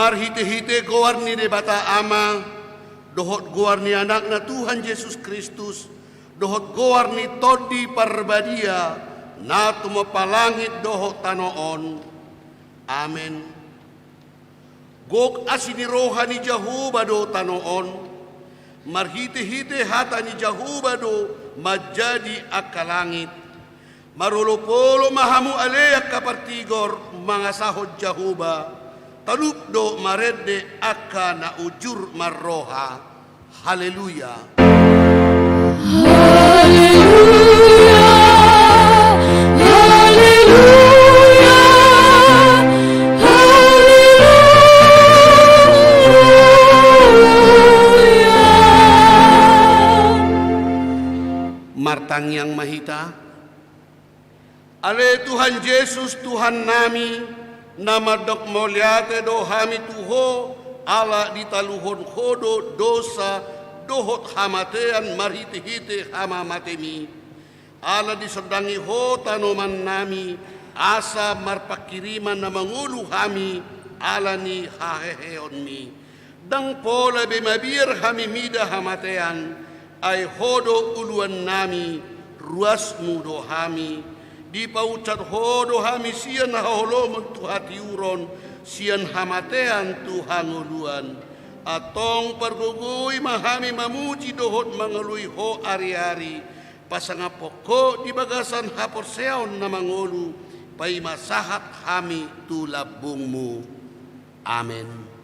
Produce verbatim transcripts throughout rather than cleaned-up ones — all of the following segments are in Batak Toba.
Marhite-hite goar ni Debata Ama, dohot goar ni Anakna Tuhan Jesus Kristus, dohot goar ni Tondi Parbadia, na tumompa langit dohot tano on. Amen. Gok asi ni roha ni Jahowa do tano on, marhite-hite hata ni Jahowa do manjadi angka langit. Marolopolop ma hamu ale angka partigor mangasahon Jahowa, talup do marende angka na ujur marroha. Haleluya. Haleluya, haleluya, haleluya. Martangiang ma hita. Ale Tuhan Jesus, Tuhannami, na mandok mauliate do hami tu Ho, ala ditaluhon Ho do dosa dohot hamatean marhite-hite hamamatemi. Ala disondangi Ho tanomannami, asa marpangkiriman na mangolu hami ala ni haheheonmi. Ndang pola be mabiar hami mida hamatean, ai Ho do uluannami, ruasmu do hami. Dipaunsat Ho do hami sian haholomon tu hatiuron, sian hamatean tu hangoluan. Antong pargogoi ma hami mamuji dohot mangalului Ho ari-ari, pasangaphon Ho di bagasan haporseaon na mangolu, paima sahat hami tu lambungmu. Amen.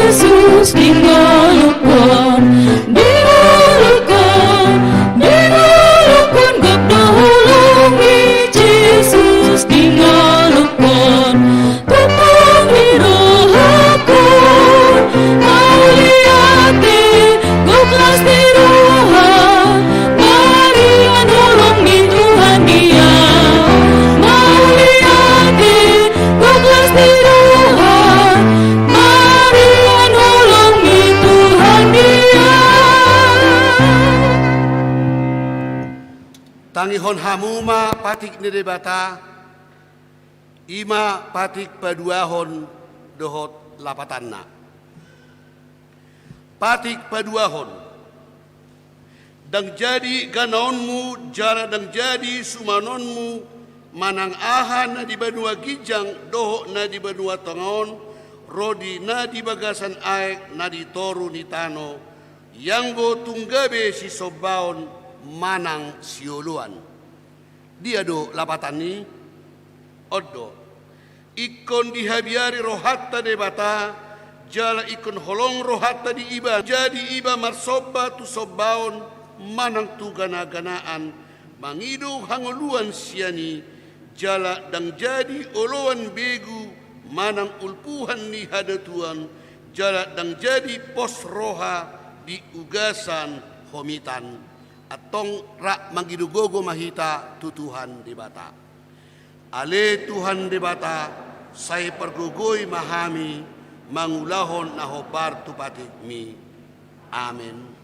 Jesus, di ngolungkon, di ngolungkon, di ngolungkon, gok do holong ni Jesus di ngolungkon. Tongtong di rohakon, mauliate, gok las di roha, marhite holong ni Tuhan Dia. Mauliate, gok las di roha, marhite holong ni Tuhan Dia. Tangihon hamu ma patik ni Debata, i ma patik paduahon dohot lapatanna. Patik paduahon. Ndang jadi ganaonmu, jala ndang jadi sumanonmu, manang aha na di banua ginjang dohot na di banua tonga on, ro di na di bagasan aek na di toru ni tano, ianggo tung gabe sisombaon manang sioloan. Dia do lapatan i? On do. Ingkon dihabiari rohanta Debata, jala ingkon holong rohanta di iba, jadi iba marsomba tu sombaon manang tu gana-ganaan, mangido hangoluan sian i, jala ndang jadi oloan begu manang ulpuhan ni hadatuan, jala ndang jadi pos roha di ugasan homitan. Antong rap mangido gogo ma hita tu Tuhan Debata. Ale Tuhan Debata, sai pargogoi ma hami mangulahon na hombar tu patikmi. Amen.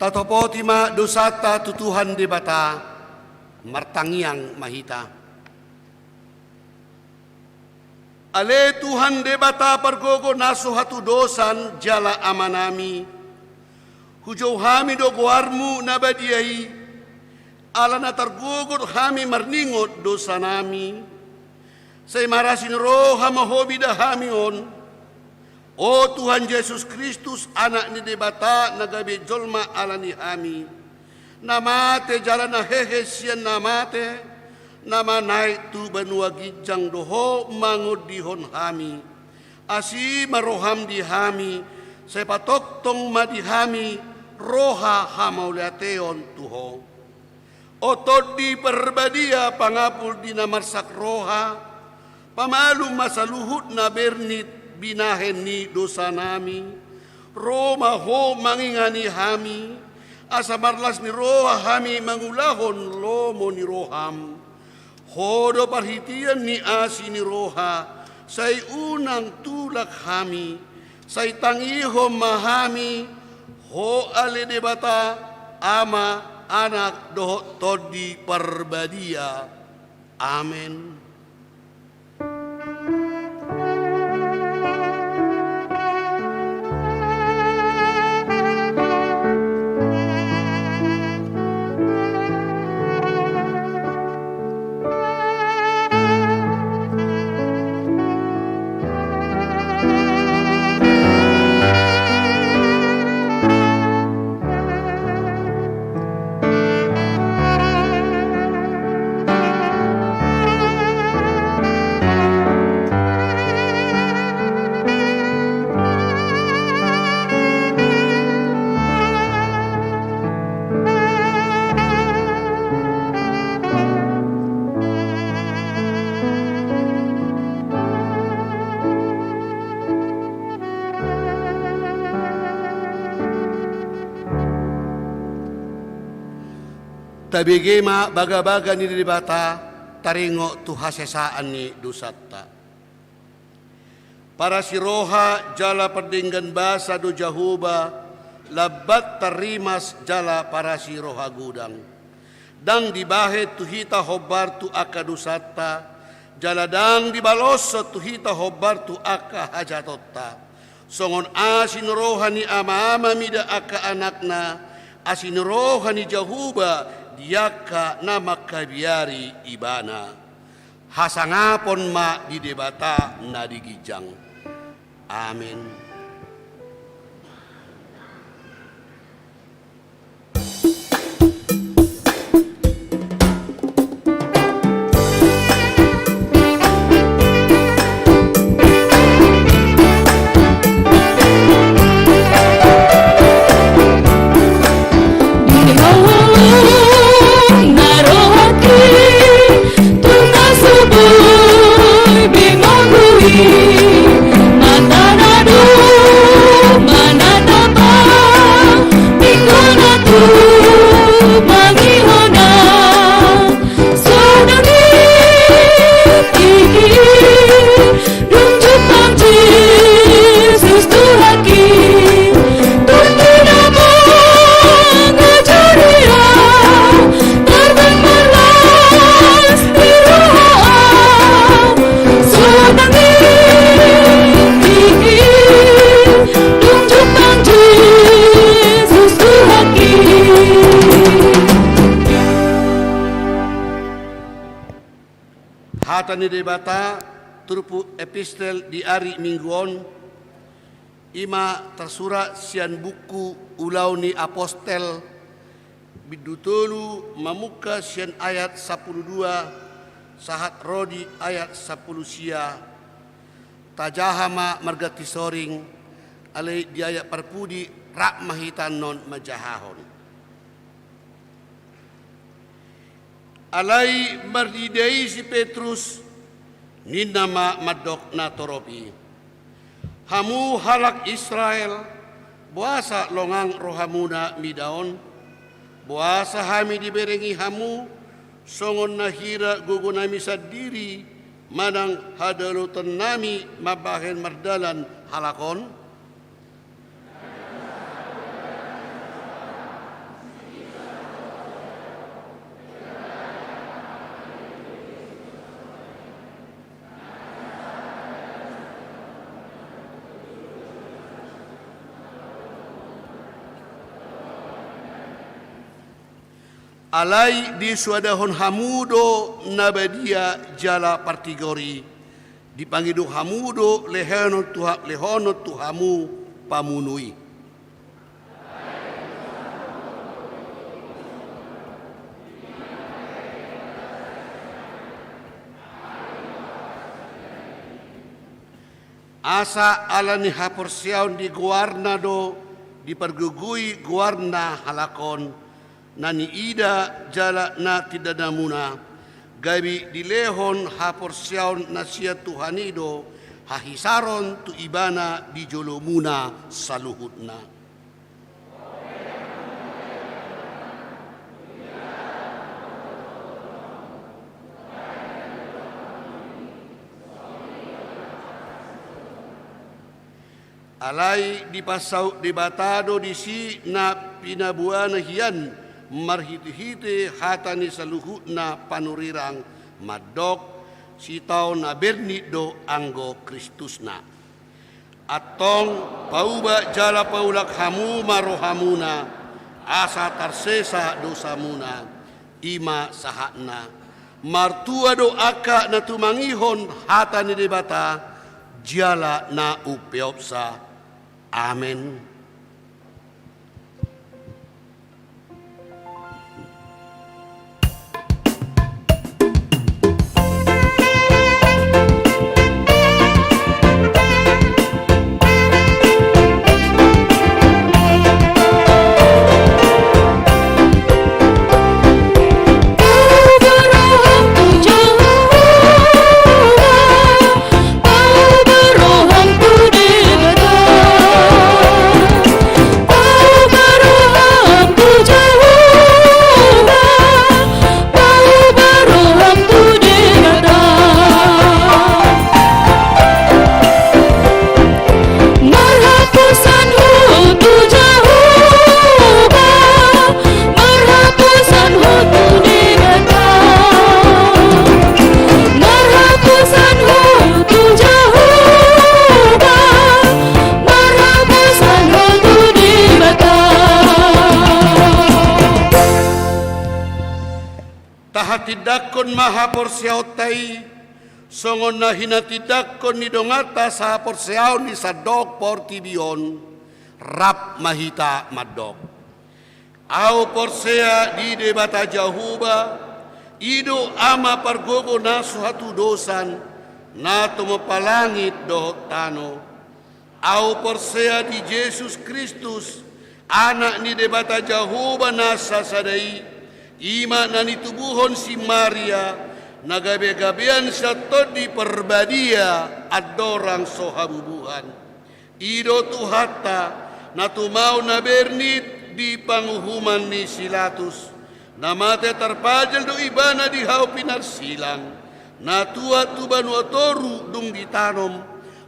Tatopoti ma dosanta tu Tuhan Debata. Martangiang ma hita. Ale Tuhan Debata pargogo na so hatudosan jala Amanami, hujou hami do goarmu na badia i, ala na targogot hami marningot dosanami. Sai marasi ni roha ma Ho mida hami on, o Tuhan Jesus Kristus, Anak ni Debata na gabe jolma ala ni hami, na mate jala na hehe sian na mate, na manaek tu banua ginjang do Ho mangondihon hami. Asi ma roham di hami, sai patongtong ma di hami roha hamauliateon tu Ho. O Tondi Parbadia, pangapul di na marsak roha, pamalum ma saluhut na bernit binahen ni dosanami. Ro ma Ho mangingani hami, asa marlas ni roha hami mangulahon lomo ni roham. Ho do parhitean ni asi ni roha, sai unang tulak hami, sai tangihon ma hami, Ho ale Debata, Ama, Anak dohot Tondi Parbadia. Amen. Tabege ma bagabaga ni Debata, taringot tu hasesaan ni dosanta. Parasi roha jala pardenggan basa do Jahowa, lambat tarrimas jala parasi roha godang. Ndang dibahen tu hita hombar tu angka dosanta, jala ndang dibaloshon tu hita hombar tu angka hajahatonta. Songon asi ni roha ni ama-ama mida angka anakna, asi ni roha ni Jahowa di angka na mangkabiari Ibana. Hasangapon ma di Debata na di ginjang. Amen. Dung jumpang Jesus Tuhanki, Tuhan tidak mengajari au, terbang berlas di roha au, sedang tinggi, dung jumpang Jesus Tuhanki. Hata ni Debata, turpuk epistel di ari Minggu on, i ma tarsurat sian buku Ulaon ni Apostel, bindu tolu, mamungka sian ayat sampulu dua, sahat ro di ayat sampulu sia. Tajaha ma marganti soring, alai di ayat parpudi rap ma hita annon manjahahon. Alai marnida i si Petrus, ninna ma mandok na torop i: Hamu halak Israel, boasa longang rohamuna mida on? Boasa hami diberengi hamu, songon na hira gogonami sandiri manang hadalotonnami mambahen mardalan halak on? Alai disoadahon hamu do na badia jala partigor i, dipangido hamu do lehonon tu ha-, lehonon tu hamu pamunu i. Asa ala ni haporseaon di goarna do dipargogoi goarna halak on, na niida jala na tindanamuna, gabe dilehon haporseaon na sian Tuhan i do hahisaron tu ibana di jolomuna saluhutna. Alai dipasaut Debata do disi na pinaboana hian marhitehite hata ni saluhutna panurirang, mandok: Sitaonon na bernit do anggo Kristusna. Antong, pauba jala paulak hamu ma rohamuna, asa tarsesa dosamuna. I ma sahatna. Martua do angka na tumangihon hata ni Debata jala na umpeopsa. Amen. Marhaposan ho tu Jahowa, marhaposan ho tu Debata, marhaposan ho tu Jahowa, marhaposan ho tu Debata. Tahatindangkon ma haporseaonta i, songon na hinatindangkon ni donganta sahaporseaon di sandok portibi on, rap ma hita mandok. Ahu porsea di Debata Jahowa, i do Ama pargogo na so hatudosan, na tumompa langit dohot tano. Ahu porsea di Jesus Kristus, Anak ni Debata Jahowa na sasada i, i ma na nitubuhon si Maria, na gabegabean sian Tondi Parbadia, andorang so habubuhan. I do Tuhanta, na tumaon na bernit di panguhuman ni si Latus. Na mate tarpajal do ibana di hau pinarsilang. Na tuat tu banua toru dung ditanom.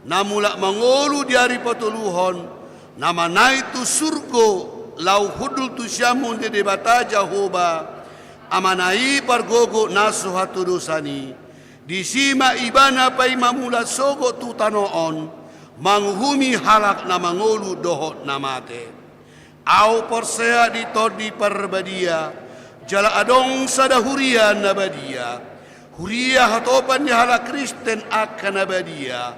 Na mulak mangolu di ari patoluhon. Na manaek tu surgo laho hundul tu siamun ni Debata Jahowa, Amana i pargogo na so hatudosan i. Disi ma ibana paima mulak sogot tu tano on, manguhumi halak na mangolu dohot na mate. Ahu porsea di Tondi Parbadia, jala adong sada huria na badia. Huria hatopan ni halak Kristen angka na badia,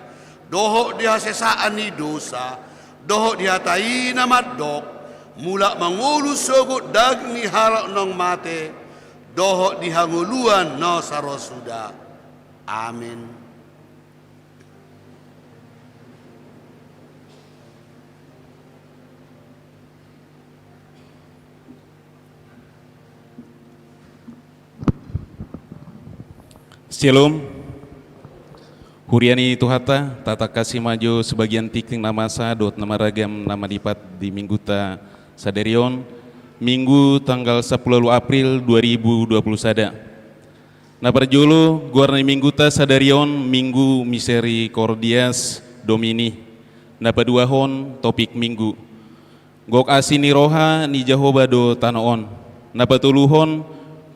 dohot di hasesaan ni dosa, dohot di hata i na mandok, mulak mangolu sogot daging ni halak naung mate, dohot di hangoluan na so ro suda. Amen. Syalom. Huria ni Tuhanta, tatangkasi ma jo sebagian tingting na masa dohot na maragam na malipat di minggunta sadari on, Minggu tanggal sampulu ualu April dua ribu dua puluh sada. Na parjolo, goar ni minggunta sadari on Minggu Misericordias Domini. Na paduahon, topik minggu. Gok asi ni roha ni Jahowa do tano on. Na patoluhon,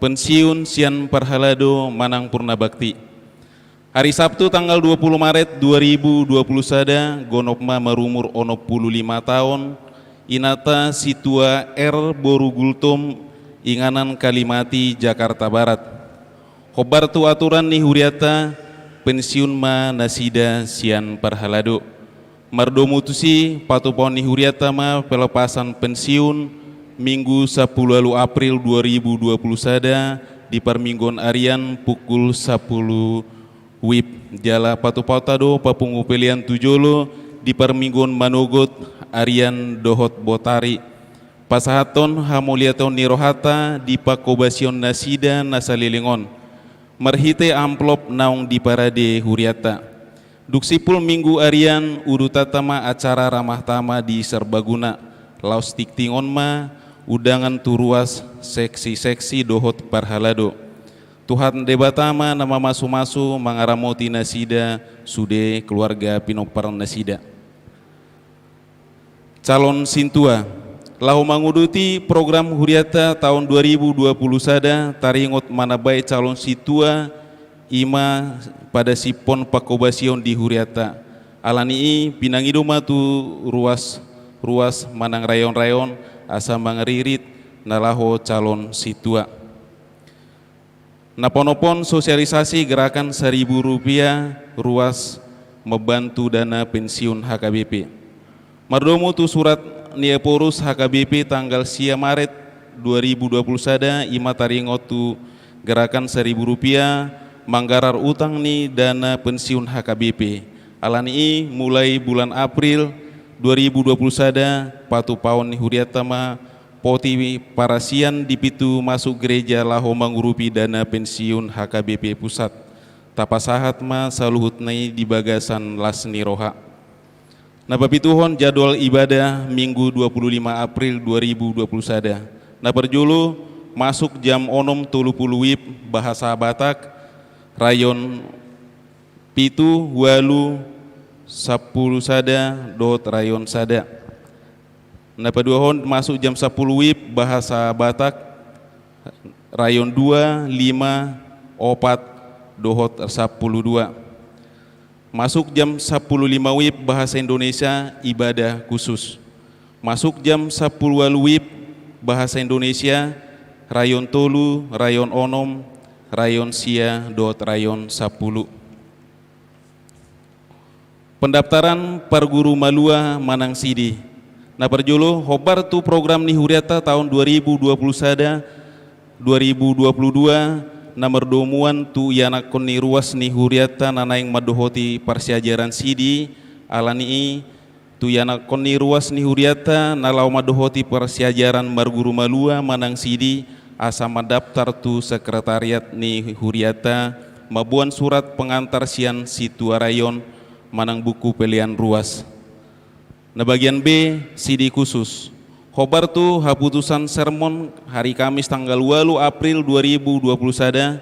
pensiun sian parhalado manang purnabakti. Ari Sabtu tanggal dua puluh Maret dua ribu dua puluh sada, gonop ma marumur onom puluh lima taon, inanta Situa R boru Gultom, Inganan Kalimati, Jakarta Barat. Hombar tu aturan ni hurianta, pensiun ma nasida sian parhalado. Mardomu tusi, patupaon ni hurianta ma pelepasan pensiun, Minggu sapuluh ualu April dua ribu dua puluh sada, di parmingguon arian pukul sapuluh wib. Jala patupaonta do papungu pelean tu jolo di parmingguon manogot, arian dohot botari. Pasahathon hamauliateon ni rohanta di panghobasion nasida na saleleng on, marhite amplop naung diparade hurianta. Dung simpul Minggu arian, udutanta ma acara Ramah Tamah di Serbaguna. Laos tingting on ma undangan tu ruas seksi-seksi dohot parhalado. Tuhan Debata ma na mamasu-masu mangaramoti nasida sude keluarga pinompar nasida. Calon sintua. Laho manguduti program hurianta taon dua ribu dua puluh sada, taringot manambai calon sintua, i ma padasiphon panghobasion di hurianta. Alani i, pinangido ma tu ruas-ruas manang rayon-rayon asa mangaririt na laho calon sintua. Na panophon sosialisasi gerakan seribu rupiah ruas membantu dana pensiun H K B P. Mardomu tu surat ni Ephorus H K B P tanggal sia Maret dua ribu dua puluh sada, i ma taringot tu gerakan seribu rupiah manggarar utang ni dana pensiun H K B P. Alani i, mulai bulan April dua ribu dua puluh sada, patupaon ni hurianta ma poti parasian di pintu masuk gereja laho mangurupi dana pensiun H K B P pusat. Tapasahat ma saluhutna i di bagasan las ni roha. Na papituhon jadwal ibadah Minggu dua puluh lima April dua ribu dua puluh sada. Na parjolo, masuk jam onom tolu pulu wib bahasa Batak, rayon pitu, ualu, sampulu sada dohot rayon sada. Na paduahon, masuk jam sampulu wib bahasa Batak, rayon dua, lima, opat dohot sampulu dua. Masuk jam sampulu lima wib bahasa Indonesia, ibadah khusus. Masuk jam sampulu ualu wib bahasa Indonesia, rayon tolu, rayon onom, rayon sia dohot rayon sampulu. Pendaftaran parguru malua manang sidi. Na parjolo, hombar tu program ni hurianta taon dua ribu dua puluh sada, dua ribu dua puluh dua, na mardomuan tu ianakhon ni ruas ni hurianta na naeng mandohoti parsiajaran sidi. Alani i, tu ianakhon ni ruas ni hurianta na laho mandohoti parsiajaran marguru malua manang sidi, asa mandaftar tu sekretariat ni hurianta, mamboan surat pengantar sian sintua rayon manang buku pelean ruas. Na bagian B, sidi khusus. Hombar tu haputusan sermon hari Kamis tanggal ualu April dua ribu dua puluh sada,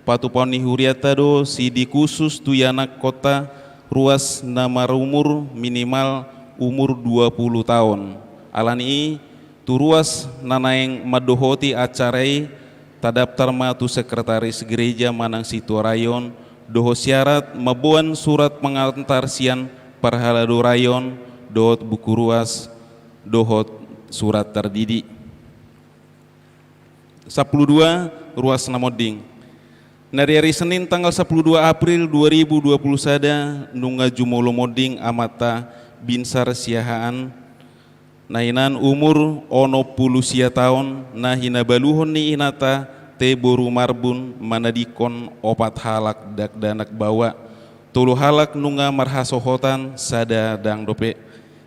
patupaon ni hurianta do sidi khusus tu ianakkonta ruas na marumur minimal umur dua puluh taon. Alani i, tu ruas na naeng mandohoti acara i, tadaftar ma tu sekretaris gereja manang sintua rayon, dohot syarat mamboan surat pengantar sian parhalado rayon, dohot buku ruas, dohot surat tardidi. Sampulu dua, ruas na monding. Nari ari Senin tanggal sampulu dua April dua ribu dua puluh sada, nunga jumolo monding amanta Binsar Siahaan, na hinan umur onom pulu sia taon, na hinabaluhon ni inanta T. Boru Marbun, manadingkon opat halak dakdanak baoa, tolu halak nunga marhasohotan, sada ndang dope.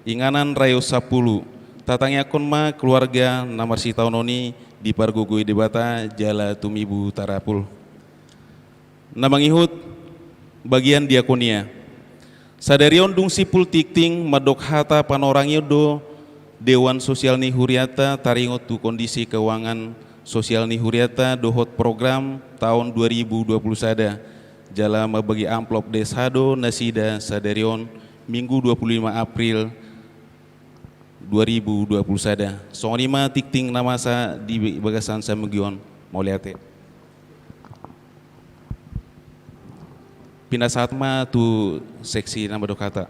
Inganan rayon sampulu. Tatangiangkon ma keluarga na marsitaonon i dipargogoi Debata jala tumibu tarapul. Na mangihut, bagian diakonia. Sadari on dung simpul tingting mandok hata panorangion do dewan sosial ni hurianta taringot tu kondisi keuangan sosial ni hurianta dohot program taon dua ribu dua puluh sada. Jala mambagi amplop D S H do nasida sadari on, Minggu dua puluh lima April dua ribu dua puluh sada. Songon i ma tingting na masa di bagasan saminggu on. Mauliate. Pinasahat ma tu seksi na mandok hata.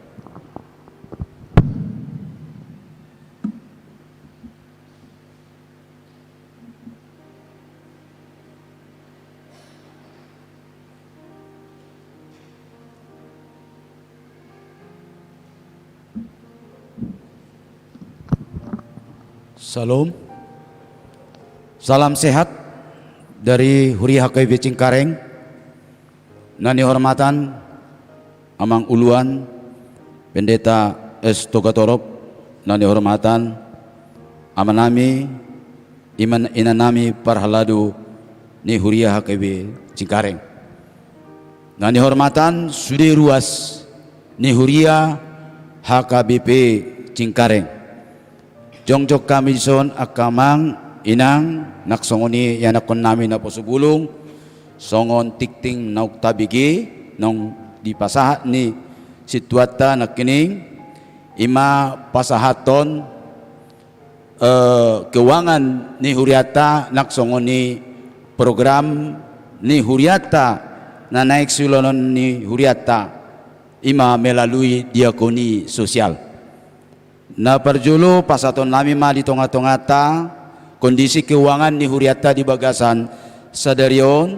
Shalom. Salam sehat dari Huria H K B Cengkareng. Na nihormatan Amang Uluan, Pendeta S Togatorop, na nihormatan amanami, iman-, inanami parhalado ni Huria H K B Cengkareng. Na nihormatan sude ruas ni Huria H K B P Cengkareng. Jongjong hami dison angka amang, inang, nang songon i ianakkonnami naposo bulung, songon tingting naung tabege, naung dipasahat ni sintuanta nangkining, i ma pasahathon, eh, keuangan ni hurianta, nang songon i program ni hurianta, na naeng siulahonon ni hurianta, i ma melalui diakoni sosial. Na parjolo pasahatonnami ma di tonga-tonganta kondisi keuangan ni hurianta di bagasan sadari on.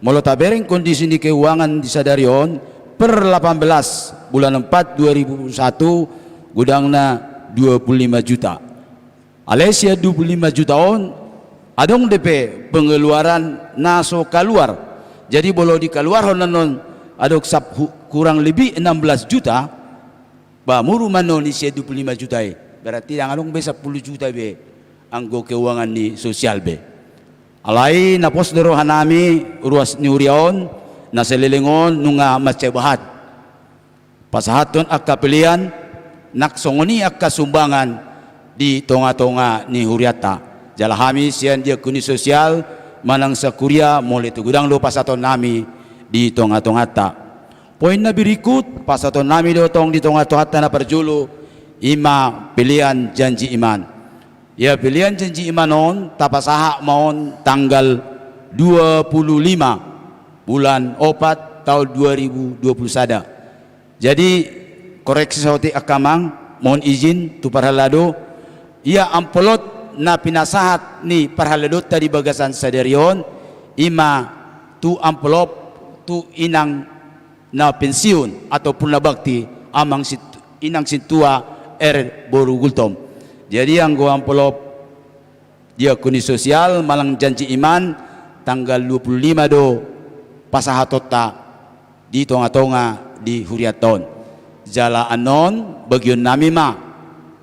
Molo tabereng kondisi ni keuangan di sadari on, per delapan belas bulan empat dua ribu satu, godangna dua puluh lima juta. Alai sian dua puluh lima juta on, adong dope pengeluaran na so kaluar. Jadi molo dikaluarhon annon adong sap-, hu-, kurang lebih enam belas juta, ba muru ma annon i sian dua puluh lima juta i. Berarti ndang adong be sapuluh juta be anggo keuangan ni sosial be. Alai na pos do rohanami ruas ni huria on, na saleleng on nunga mansai bahat pasahathon angka pelean, nang songon i angka sumbangan di tonga-tonga ni hurianta. Jala hami sian diakoni sosial manang sakuria mauliate godang do pasahatonnami di tonga-tonganta. Poin na berikut, pasahatonnami do tong di tonga-tonganta na parjolo, i ma pelean janji iman. Ia pelean janji iman on tapasahat ma on tanggal dua puluh lima bulan opat taon dua ribu dua puluh sada. Jadi, koreksi saotik angka amang, mohon izin tu parhalado, ia amplop na pinasahat ni parhaladonta di bagasan sadari on, i ma tu amplop tu inang na pensiun atau purna bakti, amang sit-, inang sintua R boru Gultom. Jadi anggo amplop diakoni sosial manang janji iman tanggal dua puluh lima do pasahatonta di tonga-tonga di hurianta on. Jala annon bagionnami ma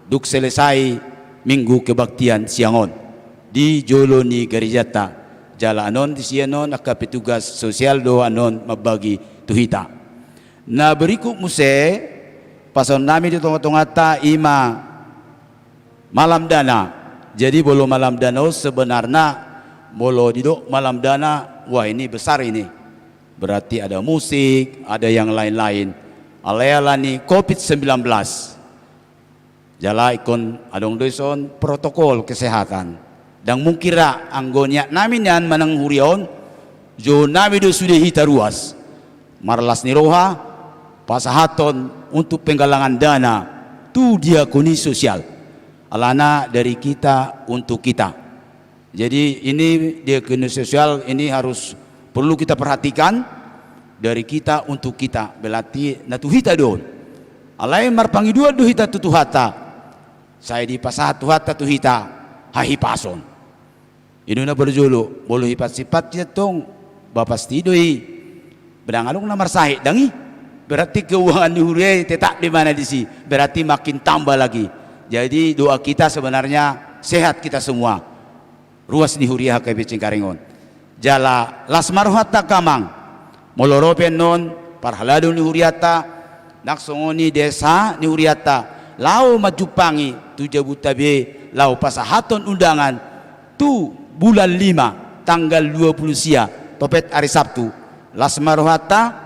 dung selesai minggu kebaktian siang on di jolo ni garejanta. Jala annon disi annon angka petugas sosial do annon mambagi tu hita. Na berikut muse pasahatonnami di tonga-tonganta i ma malam dana. Jadi molo malam dana on sebenarna, molo didok malam dana, wah, ini besar ini. Berarti ada musik, ada yang lain-lain. Alai ala ni covid sembilan belas. Jala ingkon adong do dison protokol kesehatan. Ndang mungkin ra anggo niatnami nian manang huria on, jouonnami do sude hita ruas marlas ni roha pasahathon untuk penggalangan dana tu diakoni sosial. Alana dari kita untuk kita. Jadi ini diakoni sosial ini harus perlu kita perhatikan, dari kita untuk kita, berarti na tu hita do on. Alai marpangidoan do hita tu Tuhanta, sai dipasahat Tuhanta tu hita hahipason. I do na parjolo, molo hipas-hipas tong, ba pasti do i. Ba ndang adong na marsahit, ndang i. Berarti keuangan ni huria i tetap di mana disi, berarti makin tambah lagi. Jadi doa kita sebenarnya sehat kita semua. Ruas ni huria H K B Cengkareng on. Jala las ma rohanta angka amang. Molo ro pe annon parhalado ni hurianta, nang songon i desa ni hurianta, laho manjumpangi tu jabunta be laho pasahathon undangan tu bulan lima tanggal dua puluh sia, topet ari Sabtu. Las ma rohanta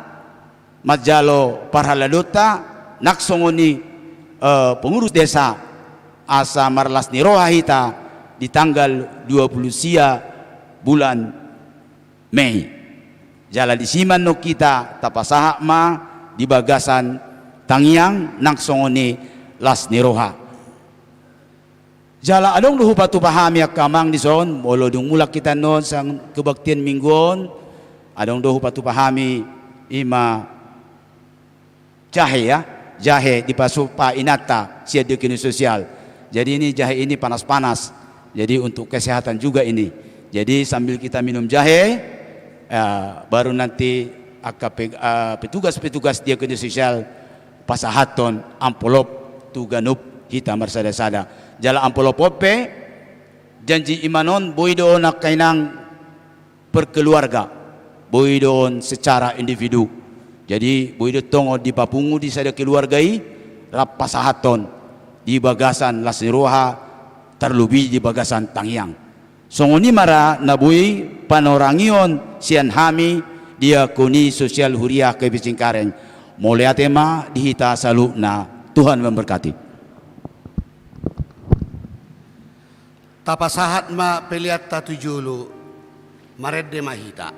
manjalo parhaladonta, nang songon i, eh, pengurus desa, asa marlas ni roha hita di tanggal dua puluh sia bulan Mei. Jala disi ma annon hita tapasahat ma di bagasan tangiang nang songon i las ni roha. Jala adong do hupatupa hami angka amang dison, molo dung mulak hita annon sian kebaktian minggu on, adong do hupatupa hami i ma jahe, ya, jahe dipasupa inanta sian diakoni sosial. Jadi ini jahe ini panas-panas. Jadi untuk kesehatan juga ini. Jadi sambil kita minum jahe, ya, baru nanti angka pe-, eh, petugas-petugas diakonia sosial pasahathon amplop tu ganup hita marsada-sada. Jala amplop on pe, janji i ma on, boi do on angka inang per keluarga, boi do on secara individu. Jadi boi do tong on dipapungu di sada keluarga i, rap pasahathon di bagasan las ni roha, tarlobi di bagasan tangiang. Songon i ma ra na boi panorangion sian hami diakonia sosial huria K P Cengkareng. Mauliate ma di hita saluhutna. Tuhan memberkati. Tapasahat ma peleanta tu jolo, marende ma hita.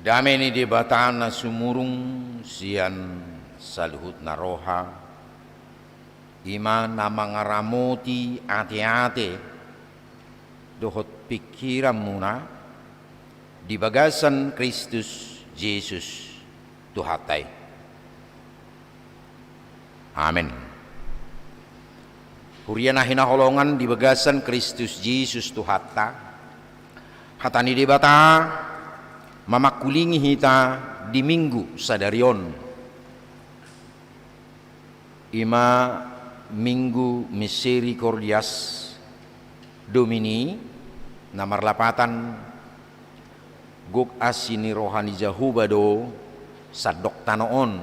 Dame ni Debata na sumurung sian saluhutna roha, i ma na mangaramoti ateate dohot pingkiranmuna di bagasan Kristus Jesus Tuhanta i. Amen. Huria na hinaholongan di bagasan Kristus Jesus Tuhanta, hata ni Debata mamangkulingi hita di Minggu sadari on, i ma Minggu Misericordias Domini, na marlapatan gok asi ni roha ni Jahowa do sandok tano on.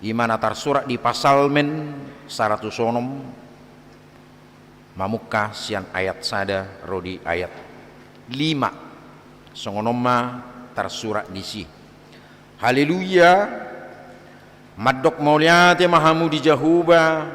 I ma na tarsurat di Psalmen saratus onom, mamungka sian ayat sada ro di ayat lima. Songon on ma tarsurat disi. Haleluya. Mandok mauliate ma hamu di Jahowa.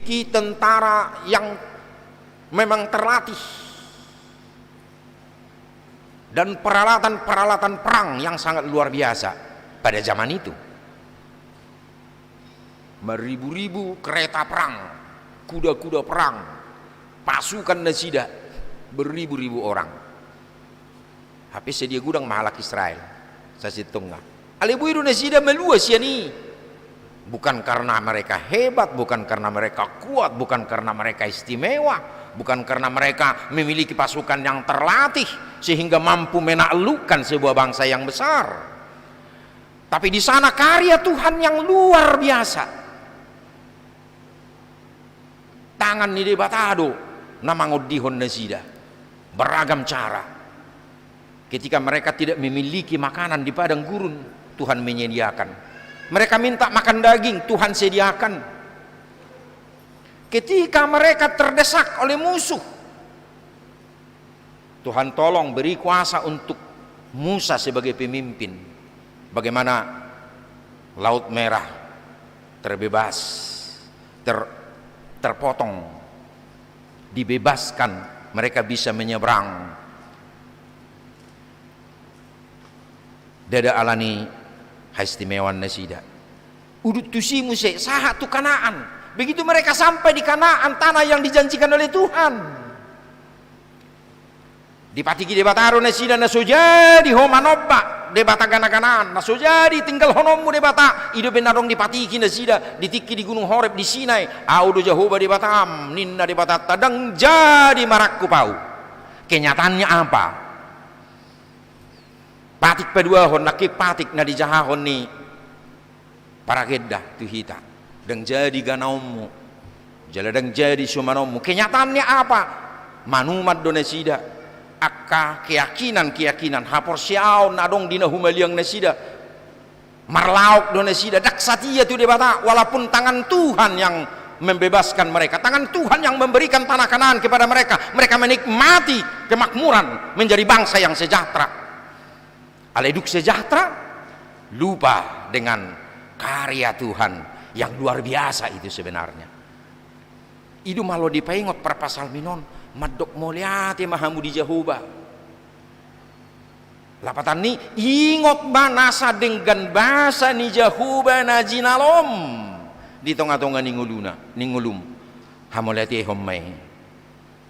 memiliki tentara yang memang terlatih dan peralatan-peralatan perang yang sangat luar biasa pada zaman itu. Beribu-ribu kereta perang, kuda-kuda perang, pasukan nasida beribu-ribu orang. Hape sadia godang ma halak Israel sasintongna. Alai boi do nasida malua sian i. Bukan karena mereka hebat, bukan karena mereka kuat, bukan karena mereka istimewa, bukan karena mereka memiliki pasukan yang terlatih sehingga mampu menaklukkan sebuah bangsa yang besar. Tapi di sana karya Tuhan yang luar biasa. Tangan ni Debata do na mangondihon nasida beragam cara. Ketika mereka tidak memiliki makanan di padang gurun, Tuhan menyediakan. Mereka minta makan daging, Tuhan sediakan. Ketika mereka terdesak oleh musuh, Tuhan tolong beri kuasa untuk Musa sebagai pemimpin. Bagaimana Laut Merah terbebas, ter-, terpotong, dibebaskan, mereka bisa menyeberang. Ndada alani haistimewaon nasida. Udut tusi muse, sahat tu Kanaan. Begitu mereka sampai di Kanaan, tanah yang dijanjikan oleh Tuhan. Dipatiki Debata do nasida, na so jadi ho manomba debata gana-ganaan, na so jadi tinggalhononmu debata, i dope na adong dipatiki nasida di tingki di Gunung Horeb di Sinai. Ahu do Jahowa Debatam, ninna Debatanta, ndang jadi marangkup ahu. Kenyataannya apa? Patik paduahon, nangkin patik na dijahahon ni paragenda tu hita. Ndang jadi ganaonmu, jala ndang jadi sumanonmu. Kenyataannya apa? Manuman do nasida angka keyakinan-keyakinan, haporseaon na adong di na humaliang nasida. Marlaok do nasida, ndang satia tu Debata, walaupun tangan Tuhan yang membebaskan mereka, tangan Tuhan yang memberikan tanah Kanaan kepada mereka, mereka menikmati kemakmuran, menjadi bangsa yang sejahtera. Alai dung sejahtera, lupa dengan karya Tuhan yang luar biasa itu sebenarnya. I do malo dipaingot parpsalmen on, mandok mauliate ma hamu di Jahowa. Lapatanni, ingot ma nasa denggan basa ni Jahowa na jinalom di tonga-tonga ni ngoluna, ni ngolum. Hamauliatehon ma i.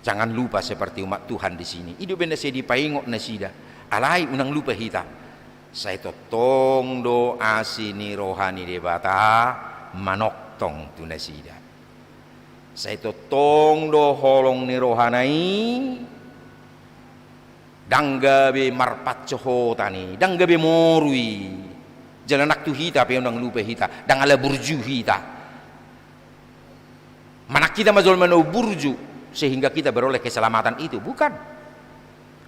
Jangan lupa seperti umat Tuhan di sini. I do umbahen na sai dipaingot nasida. Alai unang lupa hita. Sai tongtong do asi ni roha ni Debata manongtong tu nasida. Sai tongtong do holong ni rohana i. Ndang gabe marpancohotan i, ndang gabe moru i. Jala nang tu hita pe unang lupa hita, ndang ala burju hita. Manang hita ma jolma na umburju sehingga kita beroleh keselamatan itu, bukan.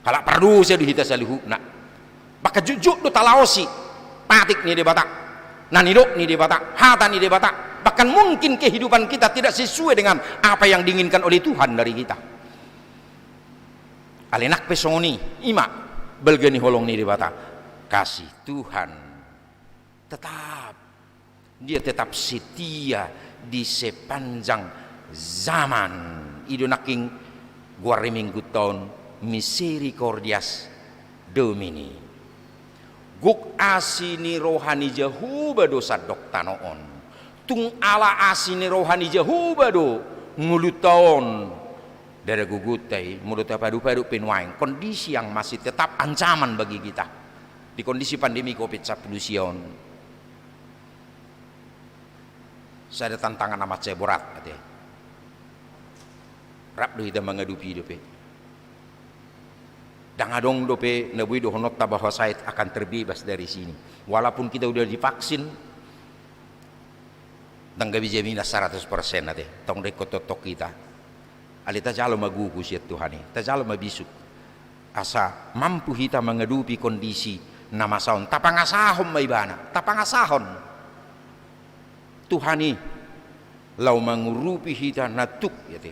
Halak pardosa do hita saluhutna. Bahkan jotjot do talaosi patik ni Debata, na nidok ni Debata, hata ni Debata. Bahkan mungkin kehidupan kita tidak sesuai dengan apa yang diinginkan oleh Tuhan dari kita. Alai nang pe songon i, i ma balga ni holong ni Debata. Kasih Tuhan tetap, Dia tetap setia di sepanjang zaman. I do nangkin goar ni Minggunta on, Misericordias Domini. Gok asi ni roha ni Jahowa do sandok tano on. Tung ala asi ni roha ni Jahowa do ngolunta on. Ndada gogonta i, molo tapadopadop pe nuaeng, kondisi yang masih tetap ancaman bagi kita di kondisi pandemi covid sampulu sia on. Sada tantangan na mansai borat, ate. Rap do hita mangadopi i dope. Ndang adong dope na boi dohononta bahwa saya akan terbebas dari sini. Walaupun kita udah divaksin, ndang gabe jaminan saratus persen, ate. Tong do ingkon tongtong hita. Alai tajalo ma gogo sian Tuhan i, tajalo ma bisuk. Asa mampu hita mangadopi kondisi na masa on, tapangasahon ma ibana, tapangasahon Tuhan i, laho mangurupi hita na tuk, ate.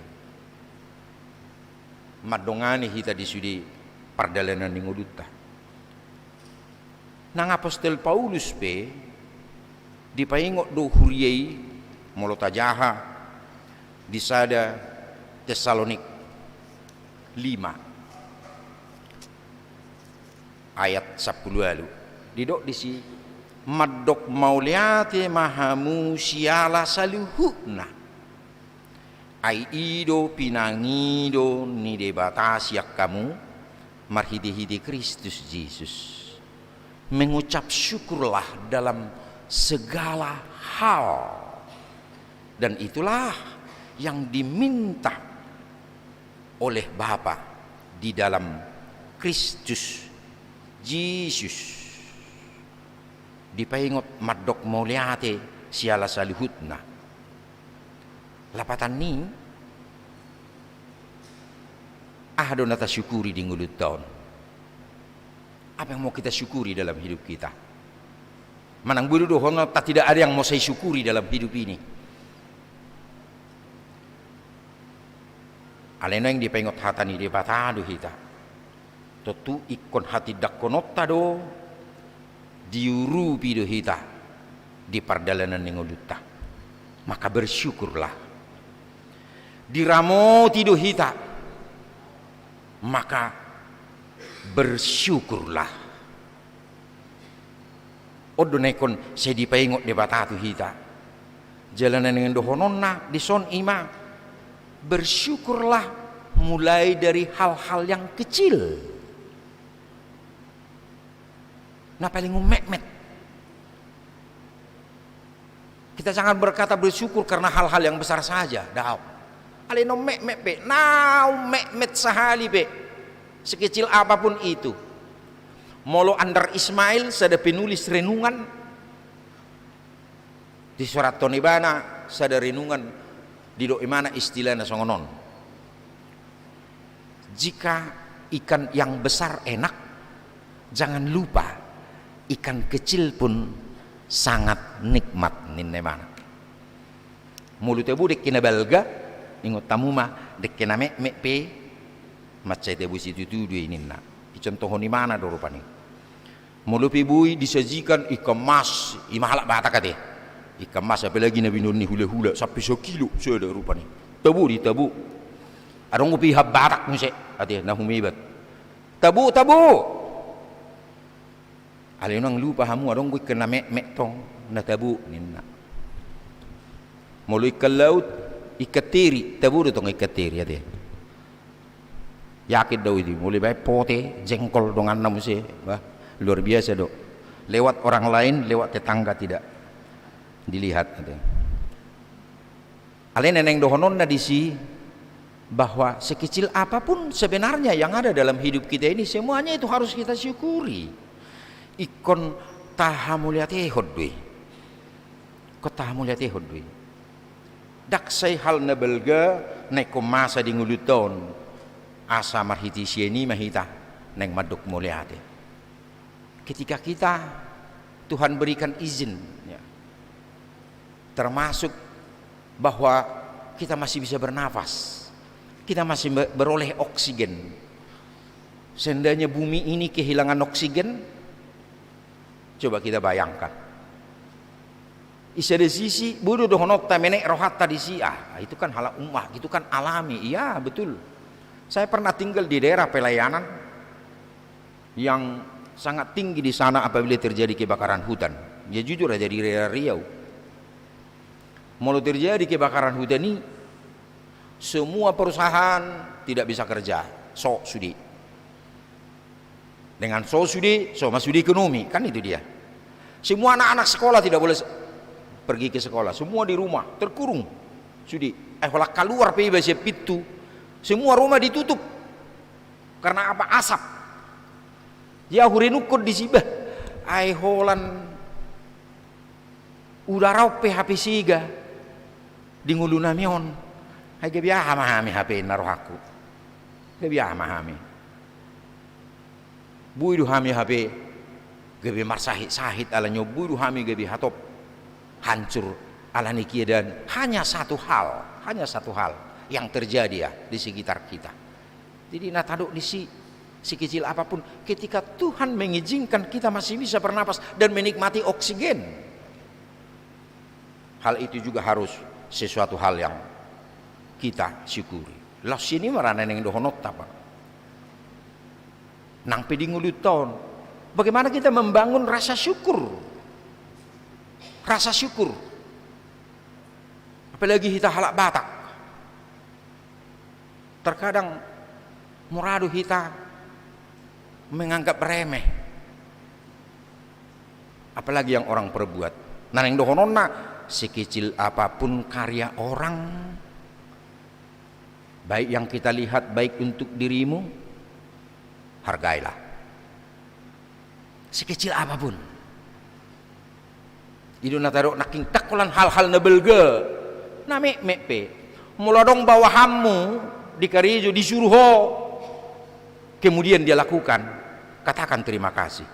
Mandongani hita di sude pardalanan ni ngolunta. Nang apostel Paulus pe dipaingot do huria i, molo tajaha Di sada Tesalonik lima ayat sampulu ualu, didok disi: Mandok mauliate ma hamu siala saluhutna. Ai i do pinangido ni Debata sian hamu marhitehite Kristus Jesus. Mengucap syukurlah dalam segala hal. Dan itulah yang diminta oleh Bapa di dalam Kristus Jesus. Dipaingot mandok mauliate siala saluhutna. Lapatan ni i, aha do na tasyukuri di ngolunta on? Apa yang mau kita syukuri dalam hidup kita? Manang boi do dohononta tidak ada yang mau saya syukuri dalam hidup ini. Alai naeng dipaingot hata ni Debata do hita. Tontu ingkon hatindangkononta do, diurupi do hita di pardalanan ni ngolunta. Maka bersyukurlah. Diramoti do hita. Maka bersyukurlah. On do na ingkon sai dipaingot Debata tu hita. Jala na naeng dohononna dison i ma, bersyukurlah mulai dari hal-hal yang kecil. Na paling ummetmet. Kita jangan berkata bersyukur karena hal-hal yang besar saja, daong. Alai na ummetmet pe, na ummetmet sahali pe, sekecil apapun itu. Molo Andar Ismail, sada penulis renungan, disurathon ibana sada renungan, didok ibana istilahna songon on. Jika ikan yang besar enak, jangan lupa ikan kecil pun sangat nikmat, ninna ibana. Molo tabo dengke na balga, ingot hamu ma, dengke na metmet pe mansai tabo situtu do i, ninna. Dicontohon ibana do rupani. Molo pe boi disajikan ikan mas, i ma halak Batak ate. Ikan mas, apalagi na binoan ni hulahula, sampe sakilo sada rupani. Tabo di, tabo. Adong dope halak Batak muse ate, na humebat. Tabo, tabo. Alai unang lupa hamu, adong do ikan na metmet tong, na tabo, ninna. Molo ikan laut, ikan teri, tabo do tong ikan teri ate. Yakin do au i, molo dibaen pote, jengkol donganna muse, bah, luar biasa do. Lewat orang lain, lewat tetangga tidak dilihat, gitu. Alai na naeng dohononna disi, bahwa sekecil apapun sebenarnya yang ada dalam hidup kita ini, semuanya itu harus kita syukuri. Ingkon tahamauliatehon do i. Ingkon tahamauliatehon do i. Ndang sai hal na balga na ingkon masa di ngolunta on, asa marhite sian i ma hita naeng mandok mauliate. Ketika kita, Tuhan berikan izin, ya, termasuk bahwa kita masih bisa bernapas, kita masih be-, beroleh oksigen. Seandainya bumi ini kehilangan oksigen, coba kita bayangkan. Di sada sisi, boi do dohononta menek rohanta disi, ah, itu kan hal umum, itu kan alami. Iya, betul. Saya pernah tinggal di daerah pelayanan yang sangat tinggi di sana apabila terjadi kebakaran hutan. Ya, jujur aja, di daerah Riau. Molo terjadi kebakaran hutan i, semua perusahaan tidak bisa kerja. So sude. Dengan so sude, so ma sude ekonomi, kan itu dia. Semua anak-anak sekolah tidak boleh se-, pergi ke sekolah. Semua di rumah, terkurung. Sude. Ai holan kaluar pe iba sian pintu, semua rumah ditutup. Karena apa? Asap. Jadi hurenungkon disi, bah, ai holan udara on pe hape sega di ngolunami on. Ai gabe aha ma hami hape, ninna rohangku. Gabe aha ma hami. Boi do hami hape gabe marsahit-sahit ala ni on, boi do hami gabe hatop hancur ala ni keadaan. Hanya satu hal, hanya satu hal yang terjadi, ya, di sekitar kita. Jadi na tadok disi, sekecil apapun, ketika Tuhan mengizinkan kita masih bisa bernapas dan menikmati oksigen, hal itu juga harus sesuatu hal yang Hita syukuri. Laos sian i ma ra na naeng dohononta, Pak. Nang pe di ngolunta on, bagaimana kita membangun rasa syukur? Rasa syukur. Apalagi hita halak Batak. Terkadang mura do hita menganggap remeh. Apalagi yang orang perbuat. Na naeng dohononna, sekecil apapun karya orang, baik yang kita lihat baik untuk dirimu, hargailah. Sekecil apapun. I do na tadok nangkin, ndang holan hal-hal na balga, na metmet pe. Molo adong bawahanmu di karejo, disuruh ho, kemudian dia lakukan, katakan terima kasih.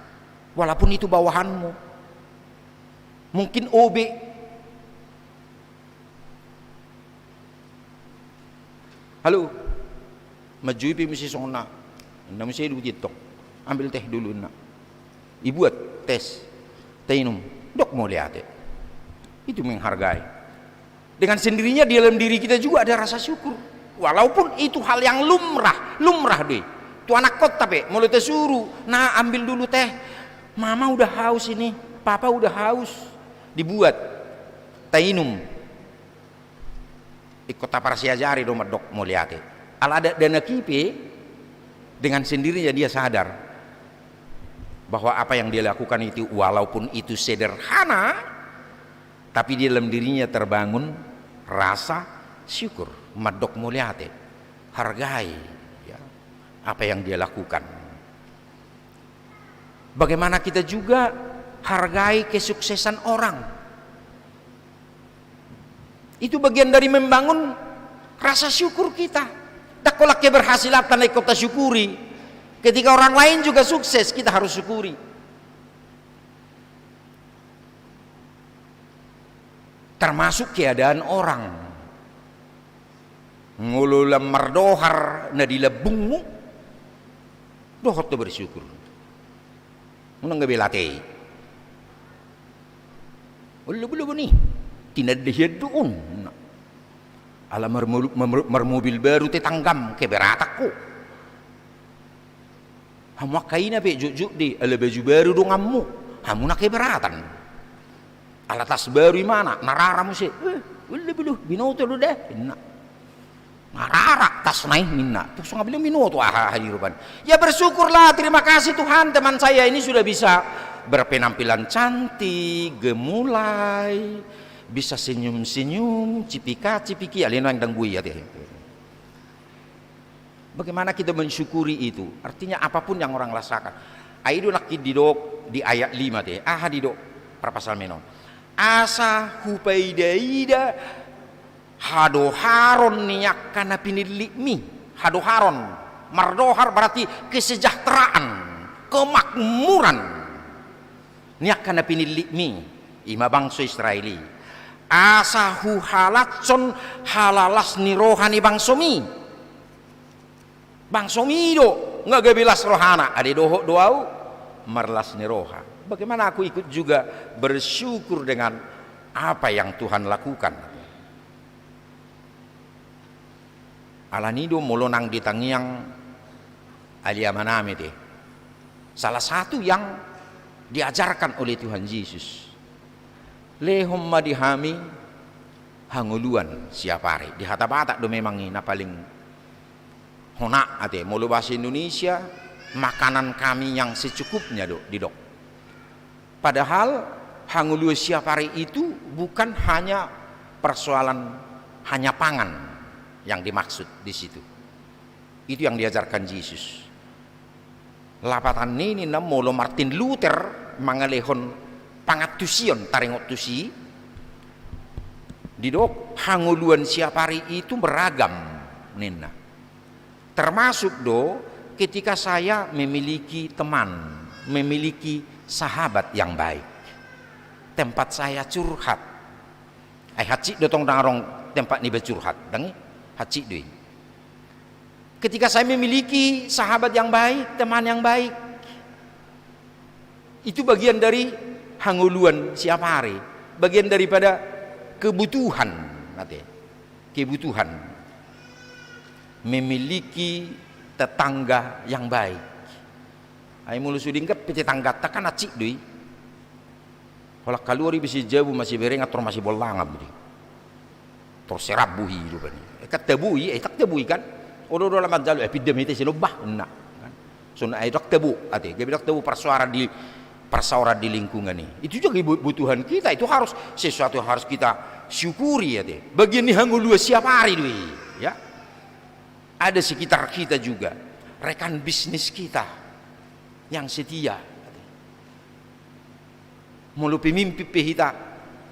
Walaupun itu bawahanmu. Mungkin O B. Halo, manjou i pe muse songon na, ninna muse debata i tong, ambil teh dulu, ninna. Dibuat teh, tainum, dok mauliate. Itu menghargai. Dengan sendirinya di dalam diri kita juga ada rasa syukur. Walaupun itu hal yang lumrah, lumrah do i. Tu anakkonta pe, molo tasuru, na ambil dulu teh. Mama udah haus ini, papa udah haus. Dibuat, tainum. Ingkon taparsiajari do mandok mauliate. Ala dakdanak i pe, dengan sendirinya dia sadar bahwa apa yang dia lakukan itu, walaupun itu sederhana, tapi di dalam dirinya terbangun rasa syukur, mandok mauliate, hargai, ya, apa yang dia lakukan. Bagaimana kita juga hargai kesuksesan orang. Itu bagian dari membangun rasa syukur kita. Ndang holan keberhasilan na ingkon tasyukuri. Ketika orang lain juga sukses, kita harus syukuri. Termasuk keadaan orang. Molo lam mardohar na di lambungmu, dohot do bersyukur. Unang gabe late i. Olo, bulu buni. Tinanda hian do on. Ala marmolu-, mar-, marmobil baru tetanggam, keberatan ho. Hamu angka ina pe jotjot do i, ala baju baru donganmu, hamu na keberatan. Ala tas baru imana, na rara muse. Eh, olo bulu, binoto do da, ninna. Na rara tasna i, ninna. Tung songon i binoto aha, aha di rupana. Ya bersyukurlah, terima kasih Tuhan, teman saya ini sudah bisa berpenampilan cantik, gemulai, bisa senyum-senyum, cipika-cipiki, alai naeng ndang boi ate. Bagaimana kita mensyukuri itu? Artinya, apapun yang orang rasakan. Ai do nangkin didok di ayat lima te. Aha didok parpsalmen on? Asa hupaida-ida hadoharon ni angka na pinillitmi. Hadoharon. Mardohar berarti kesejahteraan, kemakmuran. Ni angka na pinillitmi, i ma bangso Israel i. Asa huhalashon halalas ni roha ni bangsomi. Bangsomi do, nga gabe las rohana, ade dohot do au, marlas ni roha. Bagaimana aku ikut juga bersyukur dengan apa yang Tuhan lakukan? Alani do molo nang di tangiang ali amanami te. Salah satu yang diajarkan oleh Tuhan Yesus. Lehon ma di hami hangoluan siap ari. Di hata Batak do memang i na paling hona ate. Molo bahasa Indonesia, makanan kami yang secukupnya do didok. Padahal hangoluan siap ari itu bukan hanya persoalan hanya pangan yang dimaksud di situ. Itu yang diajarkan Yesus. Lapatan ni ninna molo Martin Luther mangalehon pangantusion taringot tusi, didok hangoluan siap ari itu beragam ninna. Termasuk do ketika saya memiliki teman, memiliki sahabat yang baik. Tempat saya curhat. Ai hansit do tong ndang adong tempat ni bercurhat, ndang i? Hansit do i. Ketika saya memiliki sahabat yang baik, teman yang baik, itu bagian dari hangoluan siap ari, bagian daripada kebutuhan, ate. Kebutuhan. Memiliki tetangga yang baik. Ai molo so denggan pe tetangganta kan hansit do i. Holan kaluar i be sian jabu masiberengan tor masibollangan do i. Tor sirambu i do bani. Eh, kan tabo i, eh, tak tabo i kan. Odo-odo ala manjalo, eh, pinda ma hita sian on bah, ninna. Kan. Songon ai ndang tabo, ate, gabe ndang tabo parsaoran di, parsaoran di lingkungan i. Itu juga kebutuhan kita, itu harus sesuatu yang harus kita syukuri, ate. Bagian ni hangoluan siap ari do i, ya. Ada sekitar kita juga, rekan bisnis kita yang setia. Molo pemimpin pe hita,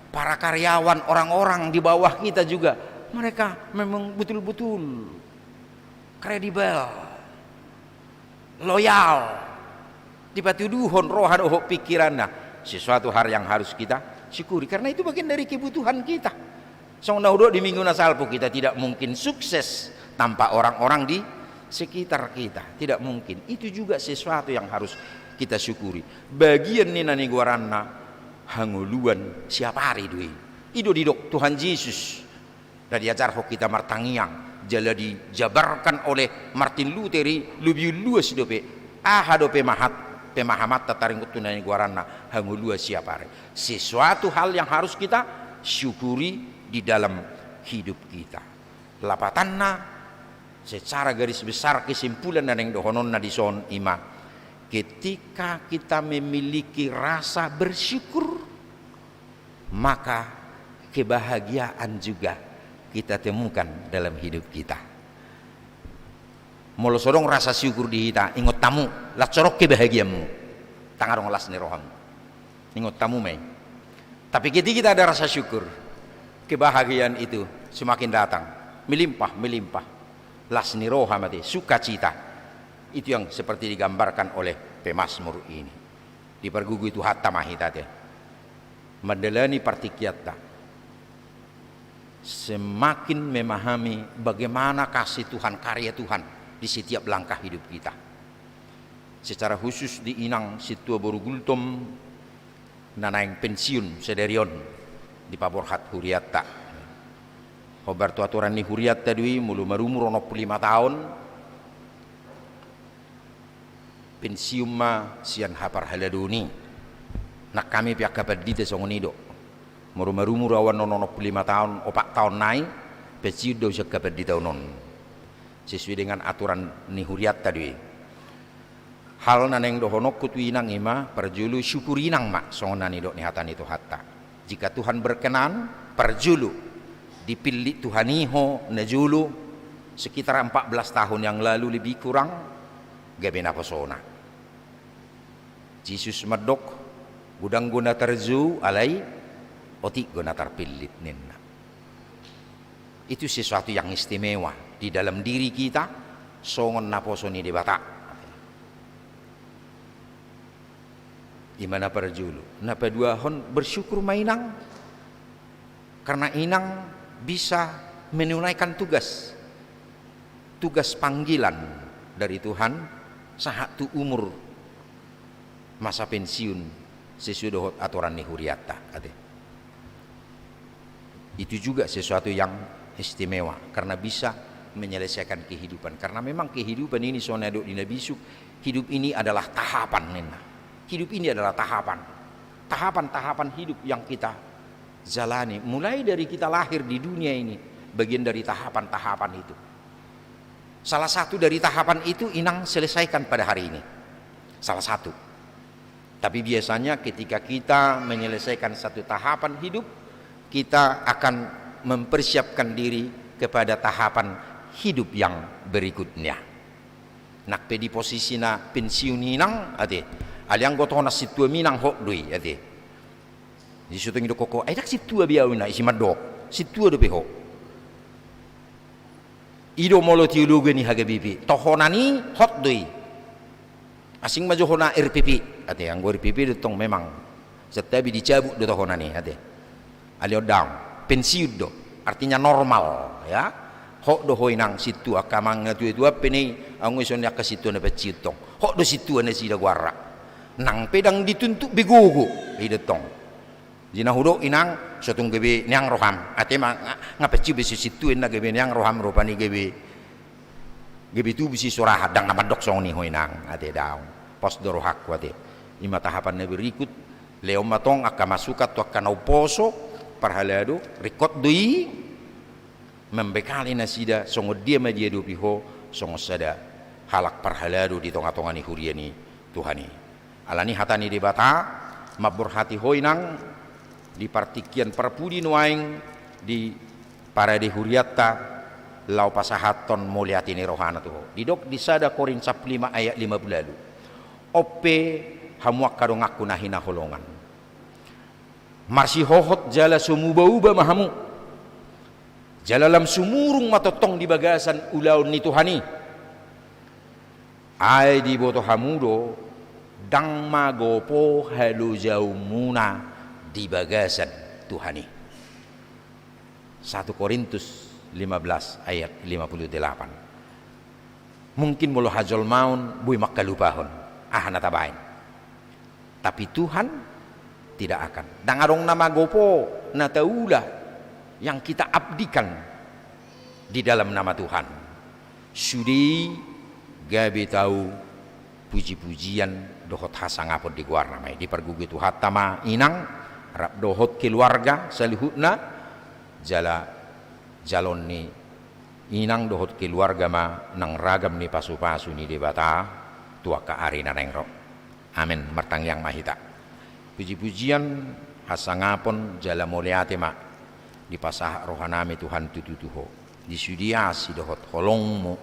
para karyawan, orang-orang di bawah kita juga, mereka memang betul-betul kredibel, loyal, dipatuduhon roha dohot pikiranna, sesuatu hal yang harus kita syukuri, karena itu bagian dari kebutuhan kita. Songon na hudok di minggu na salpu, kita tidak mungkin sukses tanpa orang-orang di sekitar kita. Tidak mungkin. Itu juga sesuatu yang harus kita syukuri. Bagian ni na nigoaranna hangoluan siap ari do i. I do didok Tuhan Jesus. Na diajarhon hita martangiang. Jala dijabarkan oleh Martin Luther i, lebih luas dope. Aha dope mahat, pemahamanta taringot tu na nigoaranna hangoluan siap ari. Sesuatu hal yang harus kita syukuri di dalam hidup kita. Lapatanna, secara garis besar kesimpulan na naeng dohononna dison i ma, ketika kita memiliki rasa bersyukur, maka kebahagiaan juga kita temukan dalam hidup kita. Molo so adong rasa syukur di hita, ingot hamu, las so adong kebahagiaanmu. Ndang adong las ni rohamu. Ingot hamu ma i. Tapi ketika kita ada rasa syukur, kebahagiaan itu semakin datang, melimpah, melimpah. Las ni roha ma ate, sukacita. Itu yang seperti digambarkan oleh pemazmur ini. Dipargogoi Tuhanta ma hita ate. Mandalani partingkianta. Semakin memahami bagaimana kasih Tuhan, karya Tuhan di setiap langkah hidup kita. Secara khusus di inang sintua boru Gultom na naeng pensiun sadari on dipaborhat hurianta. Hombar tu aturan ni hurianta do i, molo marumur onom pulu lima taon, pensiun ma sian haparhaladon i. Nang hami pe angka pandita songon i do. Molo marumur au annon onom pulu lima taon, opat taon nai, pensiun do au sian hapanditaon on. Sesuai dengan aturan ni hurianta do i. Hal na naeng dohononku tu inang i ma, parjolo syukuri inang ma, songon na nidok ni hata ni Tuhanta. Jika Tuhan berkenan, parjolo dipillit Tuhan i ho najolo sekitar empat belas tahun yang lalu lebih kurang, gabe naposona. Jesus mandok, godang do na tarjou, alai otik do na tarpillit, ninna. Itu sesuatu yang istimewa di dalam diri kita, songon naposo ni Debata. I ma na parjolo. Na paduahon, bersyukur ma inang. Karena inang bisa menunaikan tugas. Tugas panggilan dari Tuhan sahat tu umur masa pensiun sesuai dohot aturan ni hurianta, ate. Itu juga sesuatu yang istimewa, karena bisa menyelesaikan kehidupan. Karena memang kehidupan ini, songon na didok ni na bisuk, hidup ini adalah tahapan, ninna. Hidup ini adalah tahapan. Tahapan-tahapan hidup yang kita jalani. Mulai dari kita lahir di dunia ini, bagian dari tahapan-tahapan itu. Salah satu dari tahapan itu inang selesaikan pada hari ini. Salah satu. Tapi biasanya ketika kita menyelesaikan satu tahapan hidup, kita akan mempersiapkan diri kepada tahapan hidup yang berikutnya. Nang pe di posisi na pensiun inang, ate. Alai anggo tohonan sintua inang hot do i, ate. Jadi so tung didok ho, ai ndang sintua be au, ninna, isi mandok. Sintua dope ho. I do molo teologi ni H K B P. Tohonan i hot do i. Asing ma jo ho na R P P. Ate, anggo R P P do tong memang. Santabi dicabut do tohonan i, ate. Alai on daong. Pensiun do. Artinya normal, ya. Hot do ho inang sintua, angka amang na tua-tua pe na i, anggo ison ni angka sintua na pensiun tong. Hot do sintua nasida goarna. Nang pe ndang dituntut be gogo. I do tong. Jadi na hudok inang, so tung gabe niang roham. Ate ma, nga, nga pensiun be so sintua, ninna, gabe niang roham rupani, gabe Gabe tubu si suraha, ndang na mandok songon i ho inang, ate daong. Pos do rohangku ate. I ma tahapan na berikut, lehon ma tong angka masukan tu angka na umposo, parhalado, ringkot do i, membekali nasida, songon dia ma diadopi ho, songon sada halak parhalado di tonga-tonga ni huria ni Tuhan i. Alani hata ni Debata, mamborhati ho inang, di partingkian parpudi nuaeng di parade hurianta, laho pasahathon mauliate ni rohana tu ho. Didok di sada Korint sampulu lima ayat lima pulu ualu. On pe hamu angka donganku na hinaholongan. Marsihohot jala so muba-uba ma hamu. Jala lam sumurung ma tongtong di bagasan ulaon ni Tuhan i. Ai diboto hamu do, ndang magopo halojaonmuna di bagasan Tuhan i. Satu Korintus lima belas ayat lima puluh delapan. Mungkin molo hajolmaon boi mangkalupahon, aha na tabaen. Tapi Tuhan tidak akan. Ndang adong na magopo, na taula yang kita abdikan di dalam nama Tuhan. Sude i gabe tau puji-pujian dohot hasangapon di goarna ma i. Dipargogoi Tuhanta ma inang, rap dohot keluarga saluhutna, jala jaloon ni inang dohot keluarga ma nang ragam ni pasu-pasu ni Debata tu angka ari na naeng ro. Amen. Martangiang ma hita. Puji-pujian, hasangapon, jala mauliate ma dipasahat rohanami Tuhan tutu tu ho. Di sude asi dohot holongmu.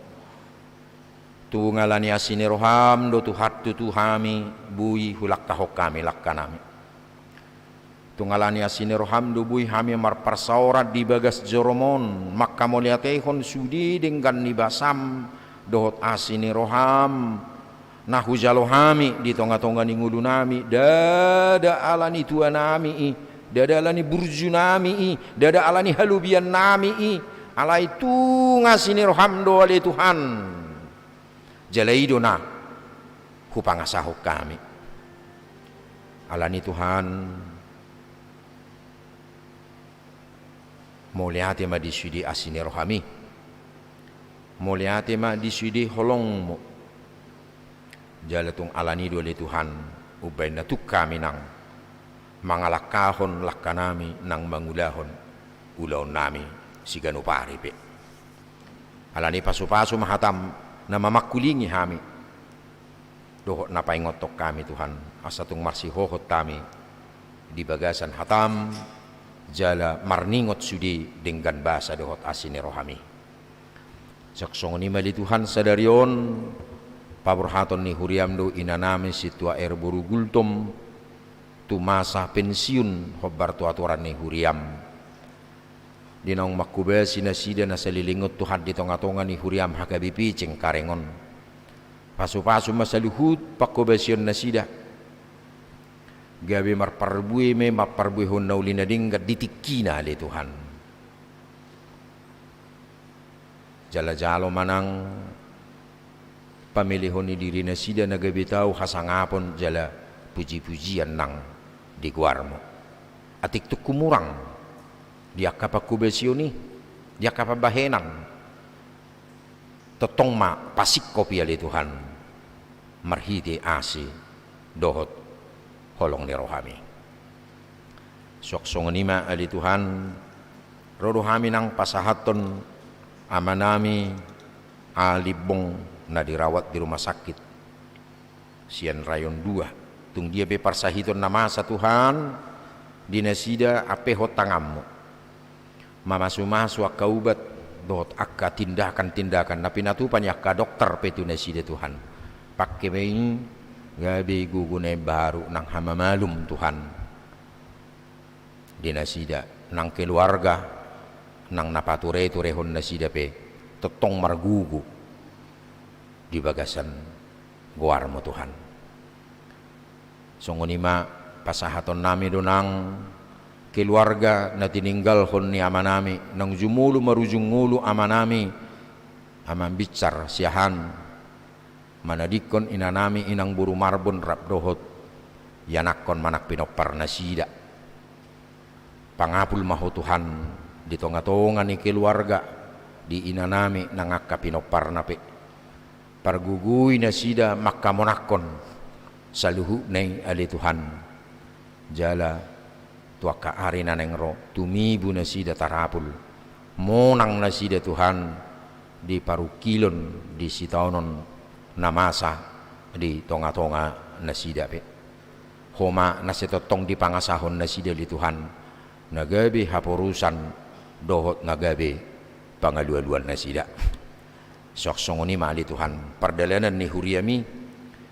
Tung ala ni asi ni roham do Tuhan tutu hami boi hulangkahon hami langkanami. Tung ala ni asi ni roham do boi hami marparsaoran di bagas joroMon, mangkamauliatehon sude denggan ni basam dohot asi ni roham na hujalo hami di tonga-tonga ni ngolunami, ndada ala ni tuanami i, ndada ala ni burjunami i, ndada ala ni halobiannami i, alai tung asi ni roham do ale Tuhan. Jala i do na hupangasahon hami. Ala ni Tuhan, mauliate ma di sude asi ni rohami. Mauliate ma di sude holongmu. Jala tung ala ni do ale Tuhan, umbaen na tung hami nang mangalangkahon langkanami nang mangulahon ulaonnami siganup ari pe. Ala ni pasu-pasu ma hatam na mamangkulingi hami dohot na paingothon hami Tuhan, asa tung marsihohot hami di bagasan hatam, jala marningot sude denggan basa dohot asi ni rohami. Songon i ma ale Tuhan sadari on, paborhaton ni huriam do inanami Sintua R boru Gultom, tu masa pensiun hombar tu aturan ni huriam. Di naung manghobasi nasida na saleleng on Tuhan di tonga-tonga ni huriam H K B P Cengkareng on. Pasu-pasu ma saluhut panghobasion nasida. Gabe marparbue ma i, marparbuehon na uli na denggan di tingkina ale Tuhan. Jala jalo ma nang pamelehon ni diri nasida na gabe tau hasangapon jala puji-pujian nang di goarmu. Atik tung humurang di angka panghobasion i, di angka pambahenan, tongtong ma pasingkop i ale Tuhan, marhite asi dohot holong ni rohami. Suang songon i ma ale Tuhan, ro do hami nang pasahathon amanami A Limbong na dirawat di rumah sakit sian Rayon Dua. Tung dia pe parsahiton na masa Tuhan, di nasida ampehon tanganmu. Mamasu-masu angka ubat dohot angka tindakan-tindakan na pinatupa ni angka dokter pe tu nasida Tuhan. Pangke ma i gabe gogo na imbaru nang hamamalum Tuhan. Di nasida nang keluarga, nang na pature-turehon nasida pe tongtong margogo di bagasan goarmu Tuhan. Songon i ma pasahatonnami do nang keluarga na tininggalhon ni amanami, naung jumolo marujung ngolu amanami, Amang Binsar Siahaan, manadingkon inanami inang boru Marbon rap dohot ianakhon manang pinompar nasida. Pangapul ma ho Tuhan di tonga-tonga ni keluarga, di inanami nang angka pinomparna pe. Pargogoi nasida mangkamonangkon saluhutna i ale Tuhan. Jala tu angka ari na naeng ro, tumibu nasida tarapul. Monang nasida Tuhan di parungkilon, di sitaonon na masa di tonga-tonga nasida pe. Ho ma na sai tongtong dipangasahon nasida ale Tuhan, na gabe haporusan dohot na gabe pangalualuan nasida. Suang songon i ma ale Tuhan, pardalanan ni huriami,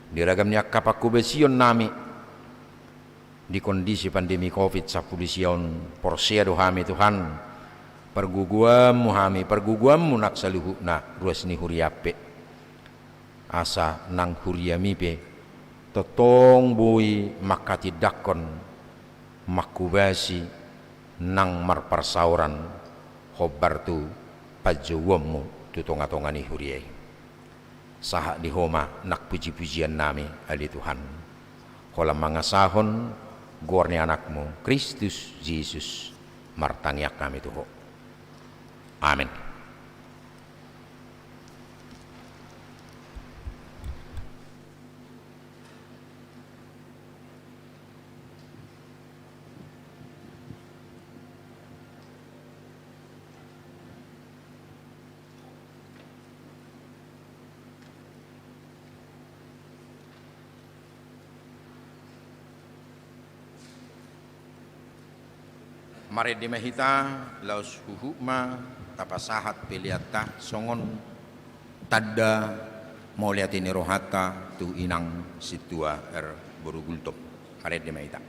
di ragam ni angka panghobasion nami, di kondisi pandemi covid sampulu sia on, porsea do hami Tuhan, pargogoanmu hami, pargogoanmu nang saluhutna ruas ni huriam pe. Asa nang huriami pe tongtong boi manghatindanghon, manghobasi nang marparsaoran hombar tu panjouonmu tu tonga-tonga ni huria i. Sahat di Ho ma nang puji-pujian nami ale Tuhan. Holan mangasahon goar ni Anakmu Kristus Jesus, martangiang hami tu Ho. Amen. Marende ma hita laos huhut ma tapasahat peleanta songon tanda mauliate ni rohanta tu inang sintua R. Boru Gultom. Marende ma hita.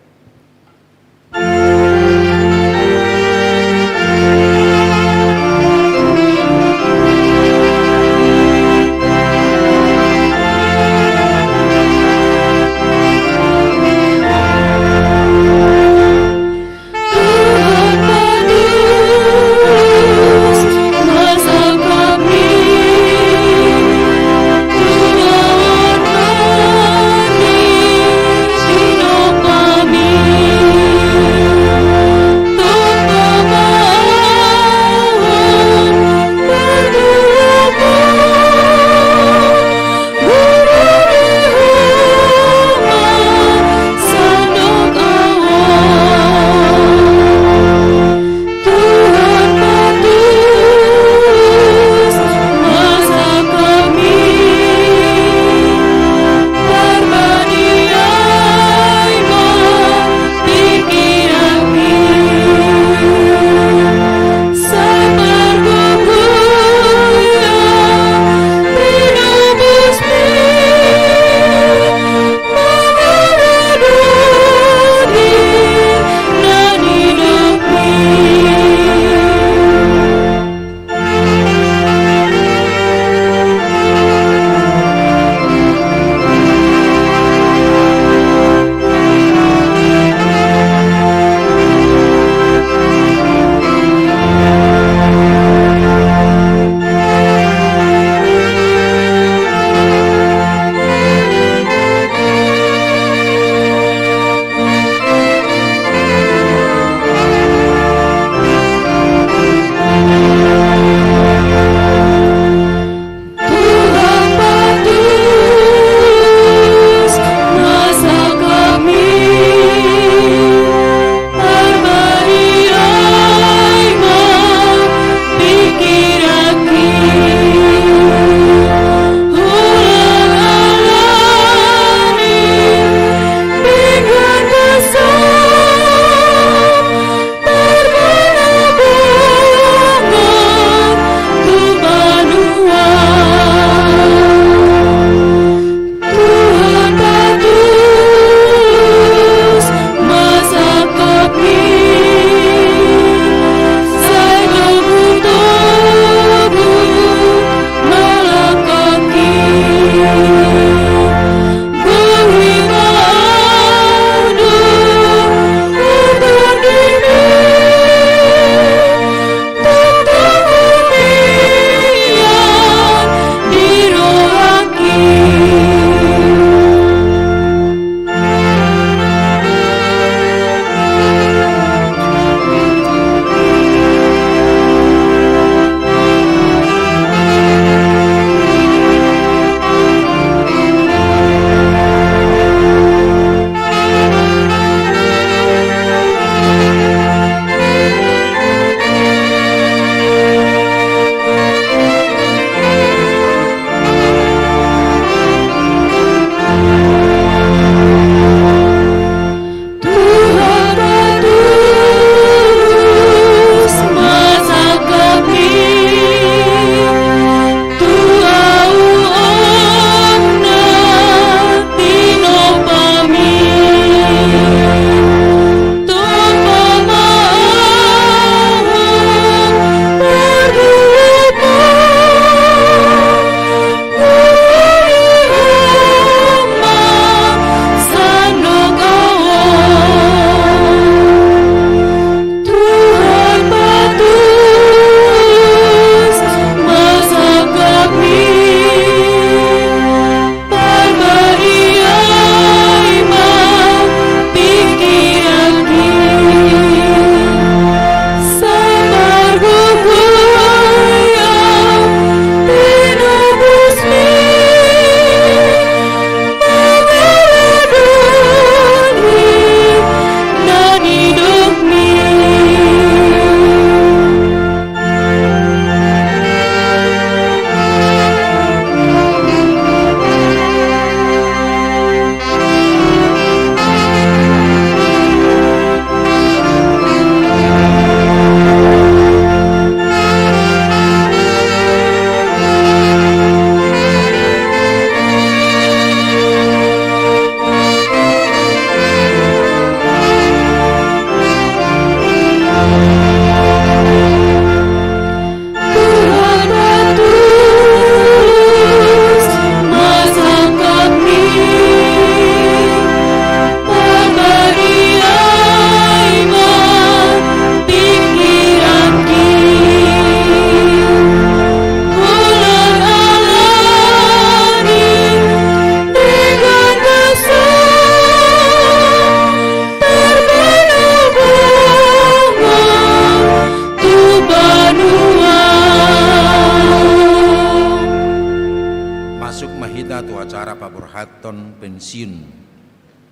Masuk ma hita tu acara paborhathon pensiun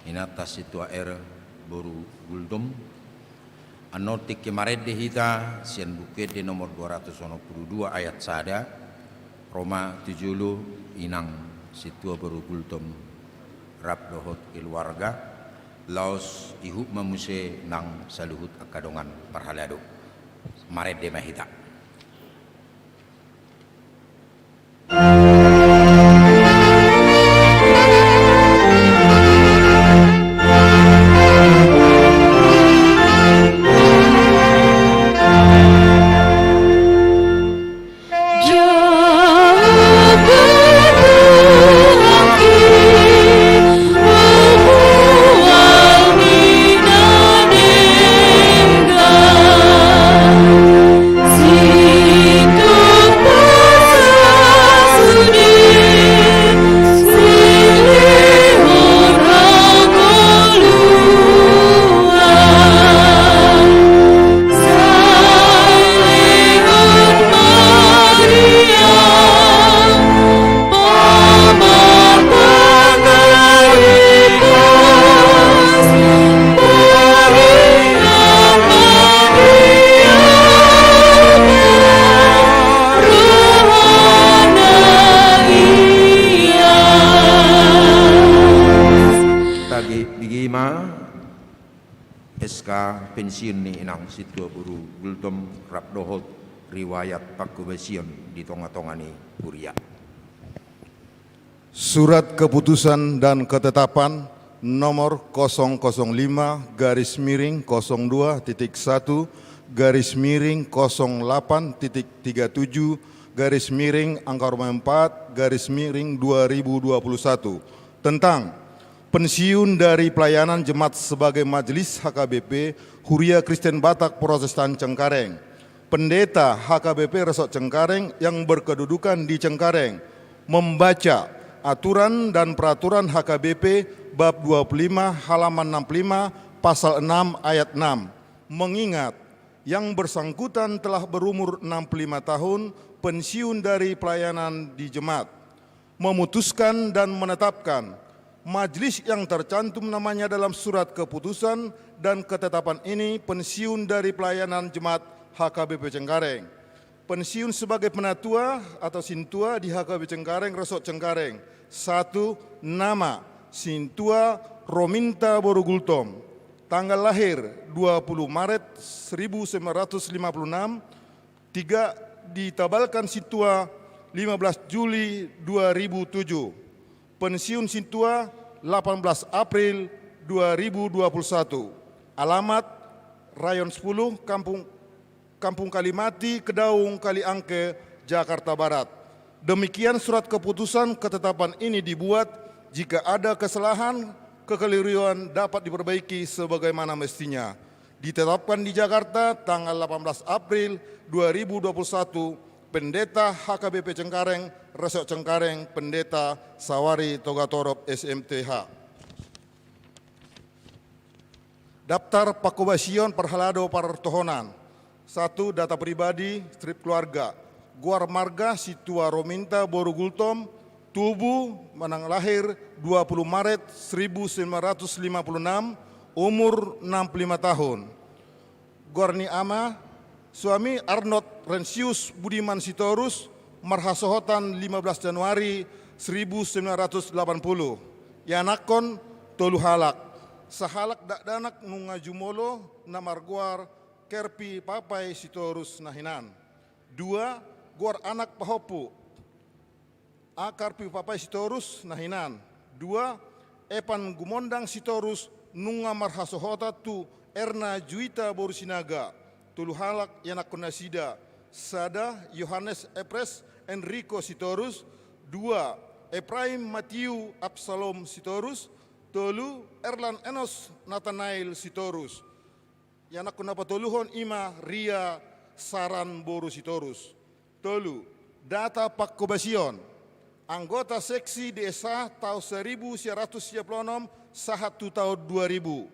inanta sintua R boru Gultom. Annon tingki marende hita sian Buku Ende nomor dua ratus onom pulu dua ayat sada, ro ma tu jolo inang sintua boru Gultom rap dohot keluarga, laos ihut ma muse nang saluhut angka dongan parhalado. Marende ma hita. Tagi bigi ma S K pensiun ni inang sintua boru Gultom rap dohot riwayat pangkobasion di tonga-tonga ni huria. Surat keputusan dan ketetapan nomor kosong kosong lima garis miring kosong dua titik satu garis miring kosong delapan titik tiga tujuh garis miring angka rumah empat garis miring dua ribu dua puluh satu, tentang pensiun dari pelayanan jemaat sebagai majelis H K B P Huria Kristen Batak Protestan Cengkareng. Pendeta H K B P Resort Cengkareng yang berkedudukan di Cengkareng membaca aturan dan peraturan H K B P bab dua puluh lima halaman enam puluh lima pasal enam ayat enam, mengingat yang bersangkutan telah berumur enam puluh lima tahun pensiun dari pelayanan di jemaat, memutuskan dan menetapkan majelis yang tercantum namanya dalam surat keputusan dan ketetapan ini pensiun dari pelayanan jemaat H K B P Cengkareng. Pensiun sebagai penatua atau sintua di H K B Cengkareng, Resort Cengkareng. Satu, nama, sintua Rominta boru Gultom. Tanggal lahir dua puluh Maret seribu sembilan ratus lima puluh enam. Tiga, ditabalkan sintua lima belas Juli dua ribu tujuh. Pensiun sintua delapan belas April dua ribu dua puluh satu. Alamat, Rayon sepuluh, Kampung, Kampung Kalimati, Kedaung, Kaliangke, Jakarta Barat. Demikian surat keputusan ketetapan ini dibuat. Jika ada kesalahan, kekeliruan dapat diperbaiki sebagaimana mestinya. Ditetapkan di Jakarta tanggal delapan belas April dua ribu dua puluh satu, Pendeta H K B P Cengkareng, Resort Cengkareng, Pendeta Sawari Togatorop, S M T H. Daftar pangkobasion parhalado partohonan. Satu, data pribadi, strip keluarga. Goar marga, sintua Rominta boru Gultom, tubuh manang lahir dua puluh Maret seribu sembilan ratus lima puluh enam, umur enam puluh lima tahun. Goar ni ama, suami Arnold Rensius Budiman Sitorus, marhasohotan lima belas Januari seribu sembilan ratus delapan puluh. Ianakhon tolu halak. Sahalak dakdanak nunga jumolo na margoar Kerpi Papai Sitorus na hinan. Dua, goar anak pahompu. A. Kerpi Papai Sitorus na hinan. Dua, Epan Gumondang Sitorus nunga marhasohotan tu Erna Juwita boru Sinaga. Tolu halak ianakhon nasida. Sada, Yohanes Epres Enrico Sitorus. Dua, Epraim Matiu Absalom Sitorus. Tolu, Erlan Enos Natanael Sitorus. Ianakhon na patoluhon i ma Ria Saran boru Sitorus. Tolu, data pangkobasion. Anggota seksi D S A taon seribu sia ratus sia puluh onom sahat tu taon dua ribu.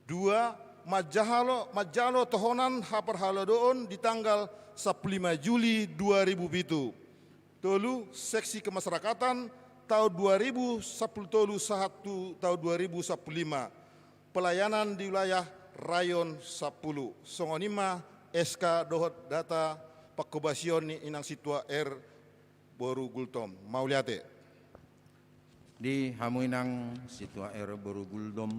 Dua, manjalo, manjalo tohonan haparhaladoon di tanggal sampulu lima Juli dua ribu pitu. Tolu, seksi kemasyarakatan taon dua ribu sampulu tolu sahat tu taon dua ribu sampulu lima. Pelayanan di wilayah Rayon Sampulu. Songon i ma S K dohot data pangkobasion ni Inang Sintua R. Boru Gultom. Mauliate. Di hamu Inang Sintua R. Boru Gultom,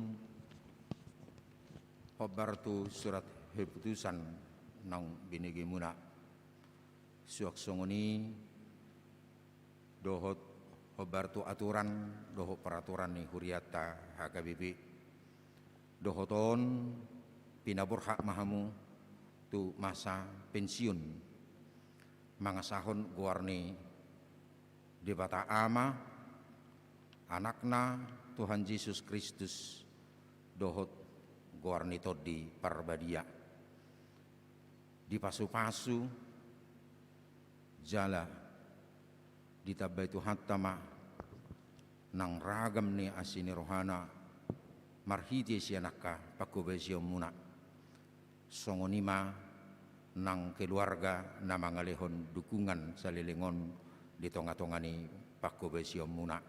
hombar tu surat keputusan naung binegemuna. Suang songon i dohot hombar tu aturan dohot peraturan ni hurianta H K B P. Dohot on pinaborhat ma hamu tu masa pensiun mangasahon goar ni Debata Ama, Anakna Tuhan Jesus Kristus, dohot goar ni Tondi Parbadia. Dipasupasu jala ditambai Tuhanta ma nang ragam ni asi ni rohana marhite sian angka pangkobasionmuna. Songon i ma nang keluarga na mangalehon dukungan saleleng on di tonga-tonga ni pangkobasionmuna.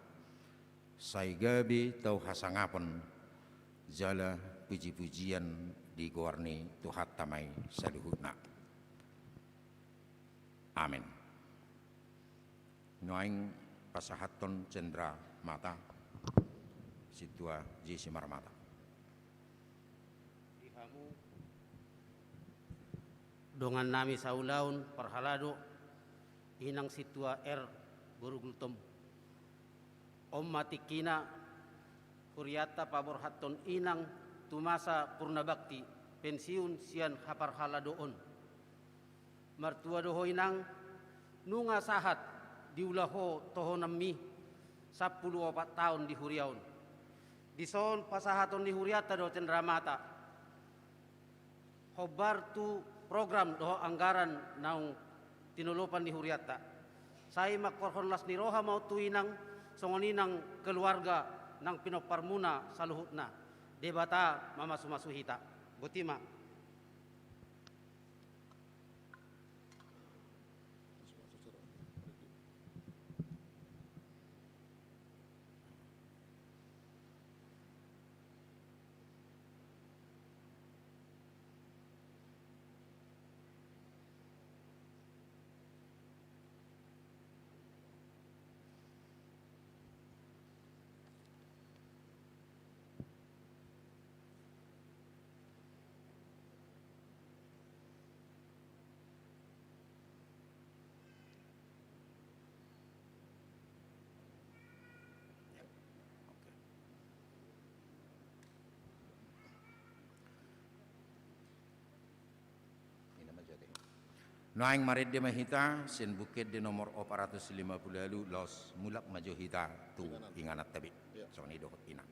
Sai gabe tau hasangapon jala puji-pujian di goar ni Tuhanta ma i saluhutna. Amen. Nuaeng pasahathon cendera mata Sintua J C Marmata. Di hamu dongannami saulaon parhalado, Inang Sintua R. Boru Gultom. On ma tingkina hurianta paborhathon Inang tu masa purna bakti pensiun sian haparhaladoon. Martua do ho Inang, nunga sahat diula ho tohonanmi sampulu opat taon di huria on. Dison pasahaton ni hurianta do cendera mata hombar tu program dohot anggaran naung tinolopan ni hurianta. Sai mangkorhon las ni roha ma on tu Inang, songon i nang keluarga nang pinomparmuna saluhutna. Debata mamasu-masu hita. Boti ma. Nuaeng marende ma hita sian Buku Ende nomor opat ratus lima puluh ualu, laos mulak ma jo hita tu ingananta be. Songon i dohot Inang.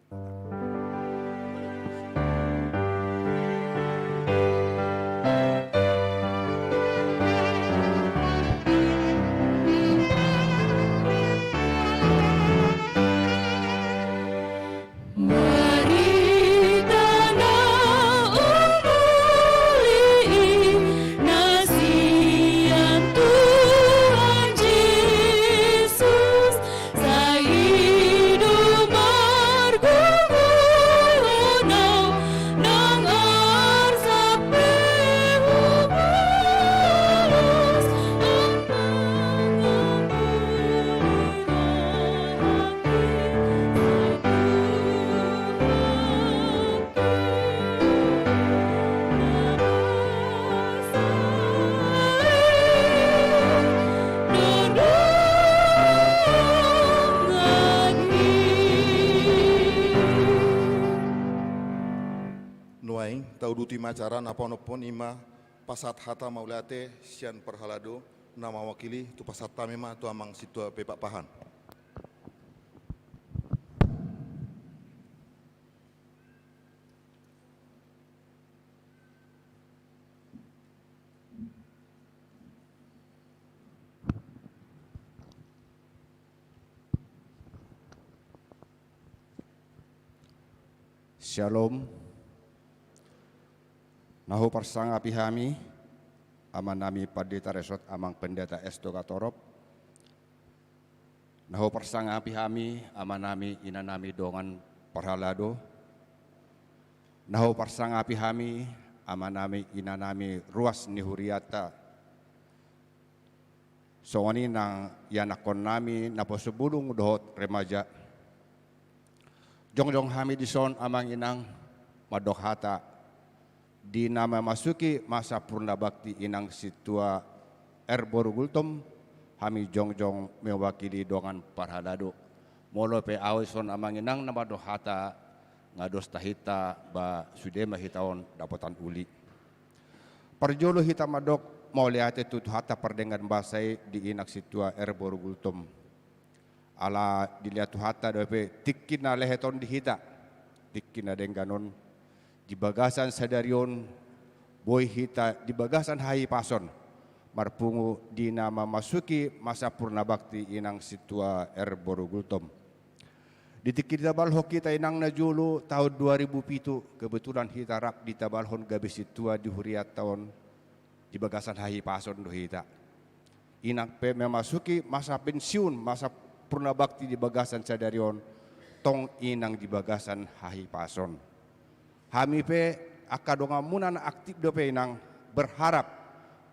Nuaeng tauduti ma acara na paonomhon, i ma pasahat hata mauliate sian parhalado na mawakili tu pasahat hami ma tu amang Sintua P. Pakpahan. Syalom. Na huparsangapi hami, amanami Pandita Resort Amang Pendeta S. Togatorop, Na huparsangapi hami amanami inanami dongan parhalado. Na huparsangapi hami amanami inanami ruas ni hurianta. Songon i nang ianakkonnami naposo bulung dohot remaja. Jongjong hami dison amang inang mandok hata. Di na memasuki masa purna bakti inang sintua R boru Gultom, hami jongjong mewakili dongan parhalado. Molo pe ahu dison amang inang na mandok hata, nga dos tahinta ba sude ma hita on dapotan uli. Parjolo hita mandok mauliate tu Tuhanta pardenggan basa i di inang sintua R boru Gultom. Ala dilehon Tuhanta dope tingki na lehet on di hita, tingki na denggan on, di bagasan sadari on, boi hita di bagasan hahipason marpungu di na memasuki masa purna bakti inang sintua R boru Gultom. Di tingki ditabalhon hita inang na jolo taon dua ribu pitu, kebetulan hita rap ditabalhon gabe sintua di hurianta on, di bagasan hahipason do hita. Inang pe memasuki masa pensiun, masa purna bakti di bagasan sadari on, tong inang di bagasan hahipason. Hami pe angka donganmuna na aktif dope inang, berharap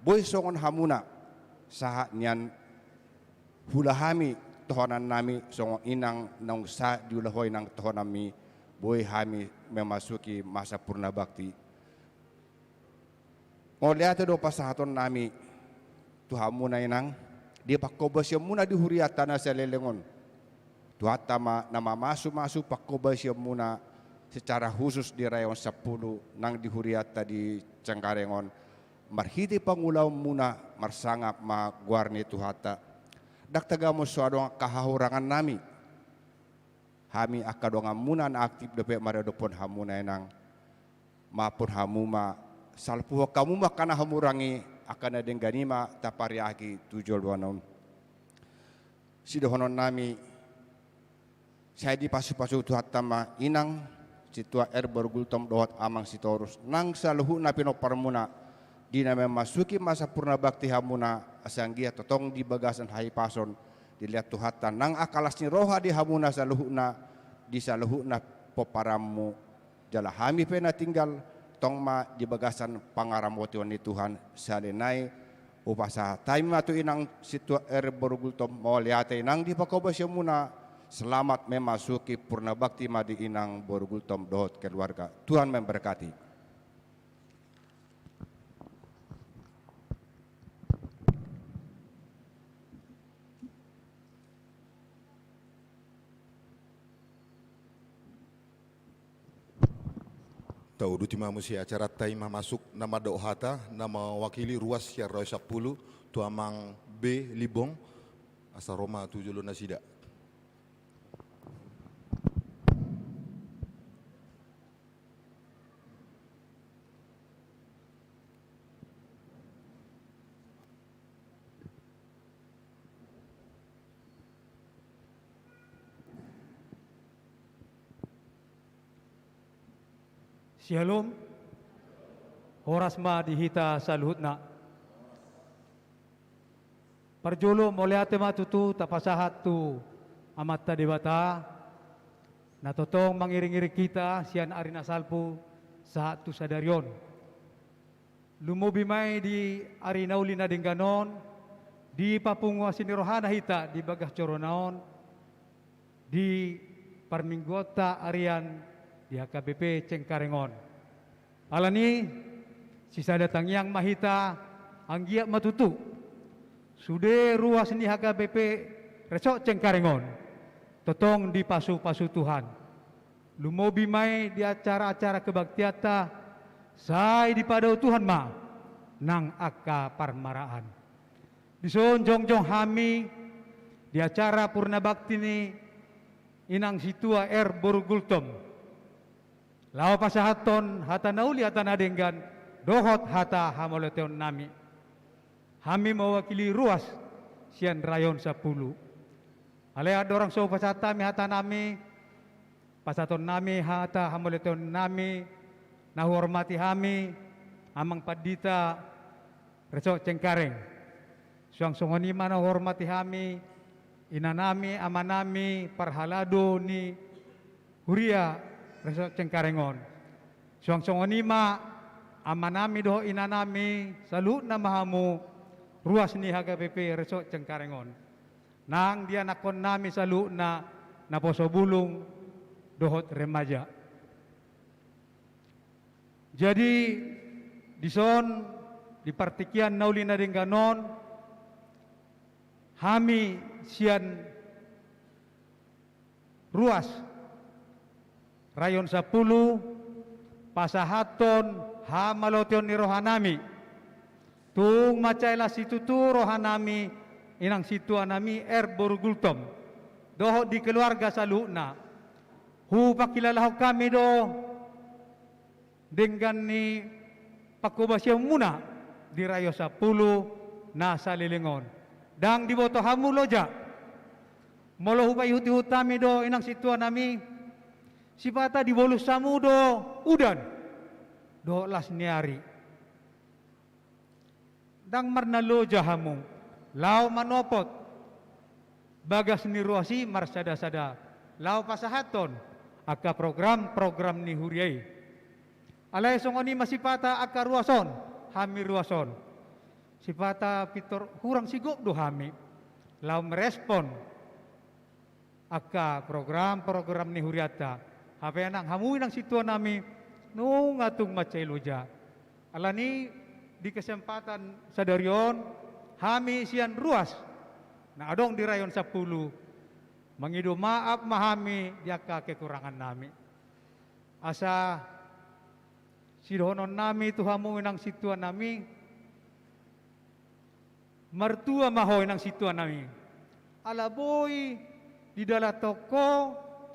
boi songon hamuna, sahat nian hula hami tohonannami songon inang naung sahat diula ho inang tohonanmi, boi hami memasuki masa purna bakti. Mauliate do pasahatonnami tu hamuna inang, di panghobasionmuna di hurianta na saleleng on. Tuhanta ma na mamasumasu panghobasionmuna secara khusus di rayon sampulu nang di hurianta di Cengkareng on. Marhite pangulaonmuna marsangap ma goar ni Tuhanta. Ndang tagamon so adong angka hahurangannami. Hami angka donganmuna na aktif dope maradophon hamuna inang. Maafhon hamu ma, salpuhon hamu ma angka na hamurang i, angka na denggan i ma tapariaki tu joloan on. Sidohononnami, sai dipasupasu Tuhanta ma inang sintua R boru Gultom dohot amang Sitorus nang saluhutna pinomparmuna di na memasuki masa purna bakti hamuna, asa anggiat tongtong di bagasan hahipason dilehon Tuhanta nang angka las ni roha di hamuna saluhutna, di saluhutna pomparanmu. Jala hami pe na tinggal, tong ma di bagasan pangaramotion ni Tuhan. Sahali nai hupasahat hami ma tu inang sintua R boru Gultom, mauliate inang di panghobasionmuna. Selamat memasuki purna bakti ma di inang boru Gultom dohot keluarga. Tuhan memberkati. Tauduti ma muse acaranta i, mamasuk na mandok hata na mewakili ruas sian rayon sampulu, tu amang B Libong, asa ro ma tu jolo nasida. Syalom. Horas ma di hita saluhutna. Parjolo mauliate ma tutu tapasahat tu Amanta Debata na tongtong mangiringiring hita sian ari na salpu sahat tu sadari on. Lumobi ma i di ari na uli na denggan on, dipapungu asi ni rohana hita di bagas joro na on, di parmingguonta arian di H K B P Cengkareng on. Alani, sisada tangiang ma hita, anggiat ma tutu sude ruas ni H K B P Resort Cengkareng on tongtong dipasupasu Tuhan. Lumobi ma i di acara-acara kebaktianta, sai dipadao Tuhan ma nang angka parmaraan. Dison jongjong hami di acara purna bakti ni inang sintua R boru Gultom. Laho pasahathon hata na uli, hata na denggan, dohot hata hamauliateonnami. Hami mewakili ruas sian rayon sampulu. Alai andorang so hupasahat hami hatanami, pasahatonnami hata hamauliateonnami, na huhormati hami, Amang Pandita Resort Cengkareng. Suang songon i ma na huhormati hami, inanami, amanami, parhalado ni huria Resort Cengkareng on. Suang songon i ma amanami dohot inanami, saluhutna ma hamu ruas ni H K B P Resort Cengkareng on. Nang di anakkonnami saluhutna, naposo bulung dohot remaja. Jadi, dison, di partingkian na uli na denggan on, hami sian ruas Rayon Sampulu pasahathon hamaloteon ni rohanami. Tung mansai las situtu rohanami, inang sintuanami R boru Gultom dohot di keluarga saluhutna. Hupangkilalahon hami do denggan ni panghobasionmuna di Rayon Sampulu na saleleng on. Ndang diboto hamu loja. Molo hupaihutihut hami do, inang sintuanami, sipata dibolus hamu do udan dohot las ni ari. Ndang marnaloja hamu laho manopot bagas ni ruas i marsadasada, laho pasahathon angka program-program ni huria i. Alai songon i ma sipata angka ruas on, hami ruas on. Sipata pintor hurang sigop do hami laho merespon angka program-program ni hurianta. Hape nang hamu, inang sintuanami, nunga tung mansai loja. Alani, di kesempatan sadari on, hami sian ruas na adong di Rayon Sampulu, mangido maaf ma hami di angka kekurangannami. Asa sidohononnami tu hamu, inang sintuanami, martua ma ho, inang sintuanami. Ala boi didalathon ho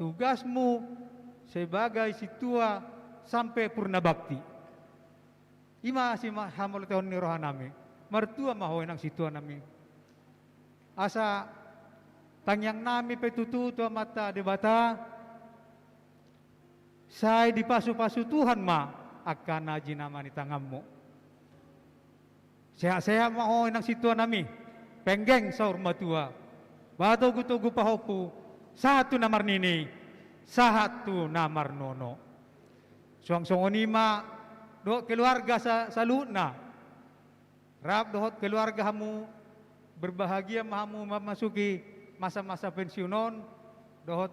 tugasmu sebagai sintua sampe purna bakti. I ma sihamaloteon ni rohanami. Martua ma ho, inang sintuanami. Asa tangiangnami pe tutu tu Amanta Debata, sai dipasupasu Tuhan ma angka na jinama ni tanganmu. Sehat-sehat ma ho, inang sintuanami, penggeng saur matua. Ba togutogu pahompu, sahat tu na marnini, sahat tu na marnono. Suang songon i ma dohot keluarga sa-, saluhutna. Rap dohot keluarga hamu, berbahagia ma hamu memasuki masa-masa pensiun on, dohot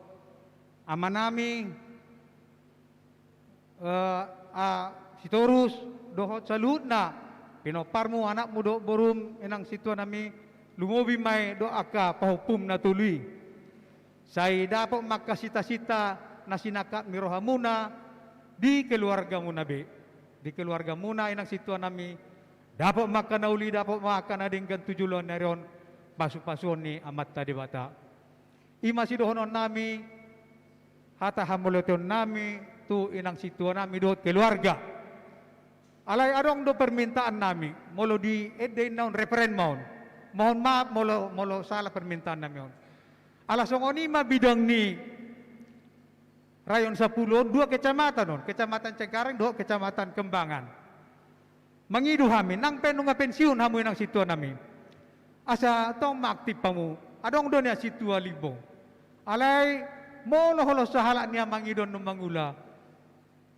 amanami, eh, a, Sitorus, dohot saluhutna pinomparmu, anakmu dohot borum, inang sintuanami, lumobi ma i dohot angka pahompum na tolu i. Sai dapot ma angka sita-sita na sinangkap ni rohamuna di keluargamuna be. Di keluargamuna, inang sintuanami, dapot ma angka na uli, dapot ma angka na denggan tu joloan ni ari on, pasupasuon ni Amanta Debata. I ma sidohononnami, hata hamauliatehonnami tu inang sintuanami dohot keluarga. Alai adong do permintaannami, molo di ende inna on, referen ma on. Mohon maaf molo, molo sala permintaannami on. Ala songon i ma bidang ni Rayon Sampulu on, dua kecamatan on, Kecamatan Cengkareng dohot Kecamatan Kembangan. Mangido hami, nang pe nunga pensiun hamu inang sintuanami, asa tong ma aktif hamu. Adong do nian sintua limbong. Alai molo holan sahalak nian mangido annon mangula,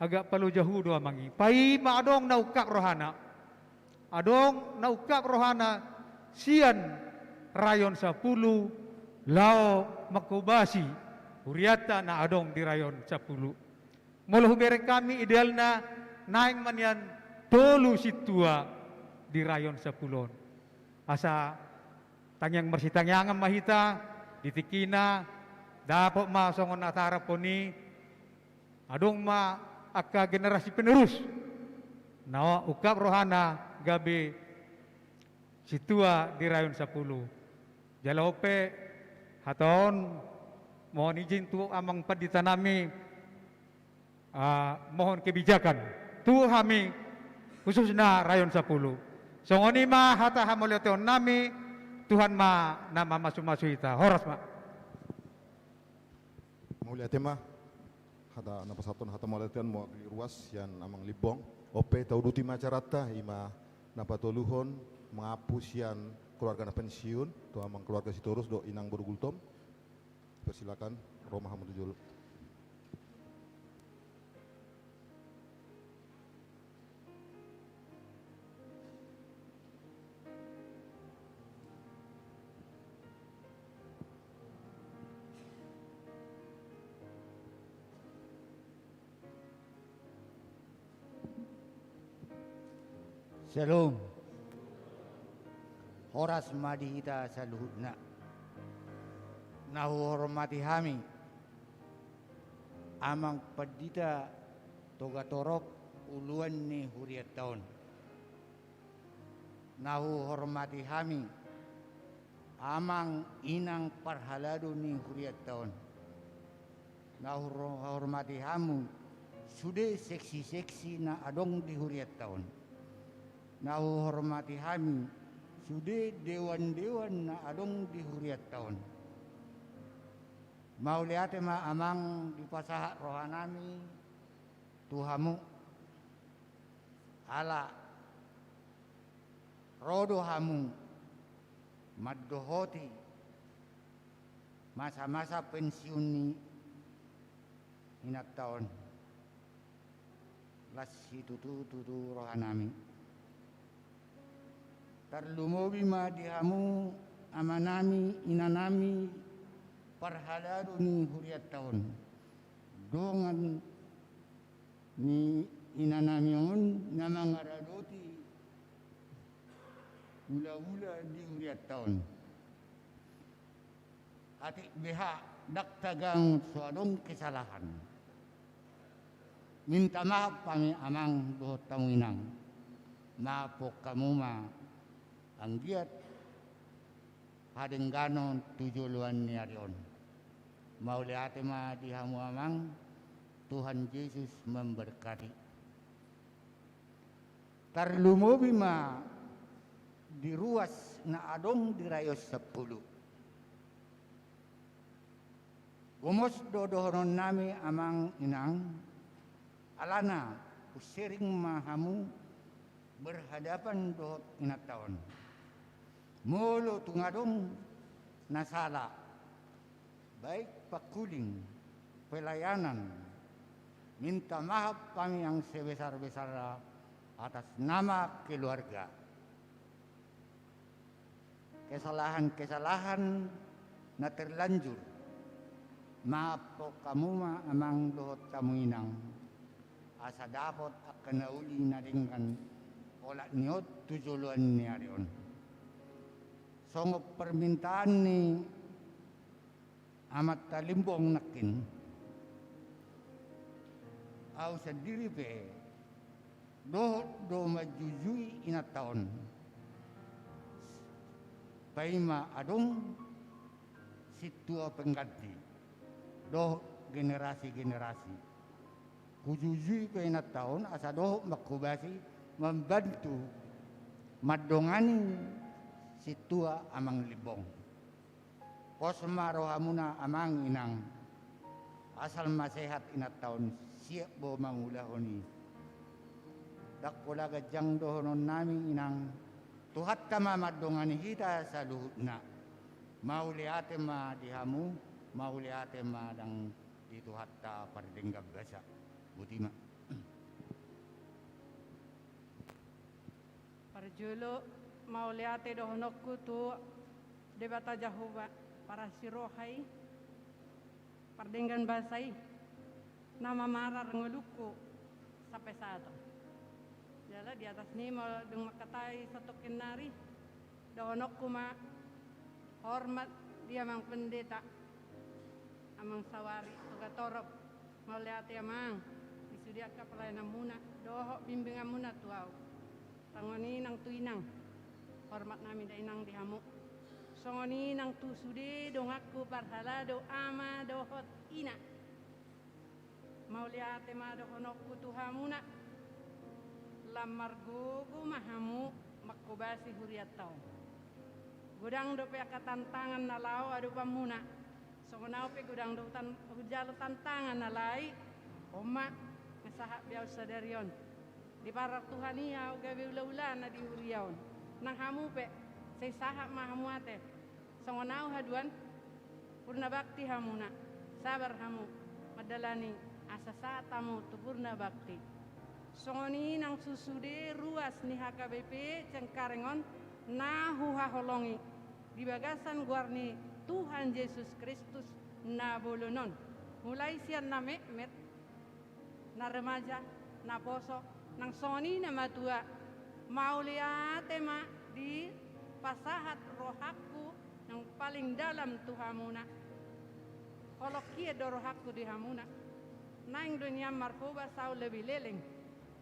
agak paloja hu do amang i. Paima adong na ungkap rohana. Adong na ungkap rohana sian Rayon Sampulu laho manghobasi hurianta na adong di Rayon Sampulu. Molo hubereng hami, idealna naeng ma nian tolu sintua di Rayon Sampulu on. Asa tangiang marsitangiangan ma hita, di tingkina dapot ma songon na taraphon i, adong ma angka generasi penerus na ungkap rohana gabe sintua di Rayon Sampulu. Jala on pe, hata on, mohon izin tu amang panditanami, ah, mohon kebijakan tu hami, khususna Rayon Sampulu. Songon i ma hata hamauliatehonnami, Tuhan ma na mamasumasu hita. Horas ma. Mauliate ma. Hata na pasahathon hata mauliateon mewakili ruas sian amang limbong. On pe tauduti ma acaranta, i ma na patoluhon mangampu sian Keluarga na pensiun, tu amang keluarga Sitorus dohot inang boru Gultom. Persilakan, ro ma hamu tu jolo. Syalom. Horas ma di hita saluhutna. Na huhormati hami Amang Pandita Togatorop, uluan ni hurianta on. Na huhormati hami Amang Inang parhalado ni hurianta on. Na huhormati hamu sude seksi-seksi na adong di hurianta on. Na huhormati hami sude dewan-dewan na adong di hurianta on. Mauliate ma Amang dipasahat rohanami tu hamu. Ala ro do hamu mandohoti masa-masa pensiun ni inanta on. Las situtu-tutu rohanami. Tarlumobi ma di hamu amanami, inanami, parhalado ni hurianta on. Dongan ni inanami on na mangaradoti ula-ula di hurianta on. Atik beha ndang tagangot so adong kesalahan. Minta maaf hami Amang dohot hamu Inang. Maaphon hamu ma anggiat hadengganon tu joloan ni ari on. Mauliate ma di hamu Amang, Tuhan Yesus memberkati. Tarlumobi ma di ruas na adong di Rayon Sampulu. Gomos do dohononnami Amang Inang, alana husiring ma hamu berhadapan dohot inanta on. Molo tung adong na sala, baik pangkuling, pelayanan, minta maaf hami yang sebesar-besarnya atas nama keluarga. Kesalahan-kesalahan na terlanjur, maaphon hamu ma Amang dohot hamu Inang, asa dapot angka na uli na denggan olat ni on tu joloan ni ari on. Songon permintaan ni Amanta Limbong nangkin, ahu sandiri pe dohot do manjujui inanta on. Paima adong sintua pengganti dohot generasi-generasi. Hujujui pe inanta on asa dohot manghobasi, mambantu mandongani sintua Amang Limbong. Pos ma rohamuna Amang Inang. Asal ma sehat inanta on, siap do mangulahon i. Ndang pola ganjang dohononnami Inang. Tuhanta ma mandongani hita saluhutna. Mauliate ma di hamu, mauliate ma nang di Tuhanta pardenggan basa. Boti ma. Parjolo, mauliate dohononku tu Debata Jahowa, parasi roha i, pardenggan basa i, na mamarar ngolungku sampe saat on. Jala di atas ni i ma dung mangkatai satongkin nari, dohononku ma hormat di Amang Pendeta, Amang Sawari Togatorop. Mauliate Amang, di sude angka pelayananmuna dohot bimbinganmuna tu ahu. Songon i nang tu Inang, hormat nami da Inang di hamu. Songon i nang tu sude donganku parhalado ama dohot ina. Mauliate ma dohononku tu hamuna. Lam margogo ma hamu manghobasi hurianta on. Godang dope angka tantangan na laho adopanmuna. Songon ahu pe godang do tan-, hujalo tantangan alai, on ma, nga sahat be ahu sadari on. Diparar Tuhan i ahu gabe ula-ulana di huria on. Nang hamu pe, Sahat ma hamu ate. Songon au haduan, purna bakti hamuna, sabar hamu mandalani asa sahat hamu tu purna bakti. Songon i nang tu sude ruas ni H K B P Cengkareng on na huhaholongi di bagasan goar ni Tuhan Jesus Kristus na bolon on. Mulai sian na metmet, na remaja, na poso, nang songon i na matua. Mauliate ma dipasahat rohangku nang paling dalam tu hamuna. Holong hian do rohangku di hamuna. Naeng do nian marhobas au lebih leleng.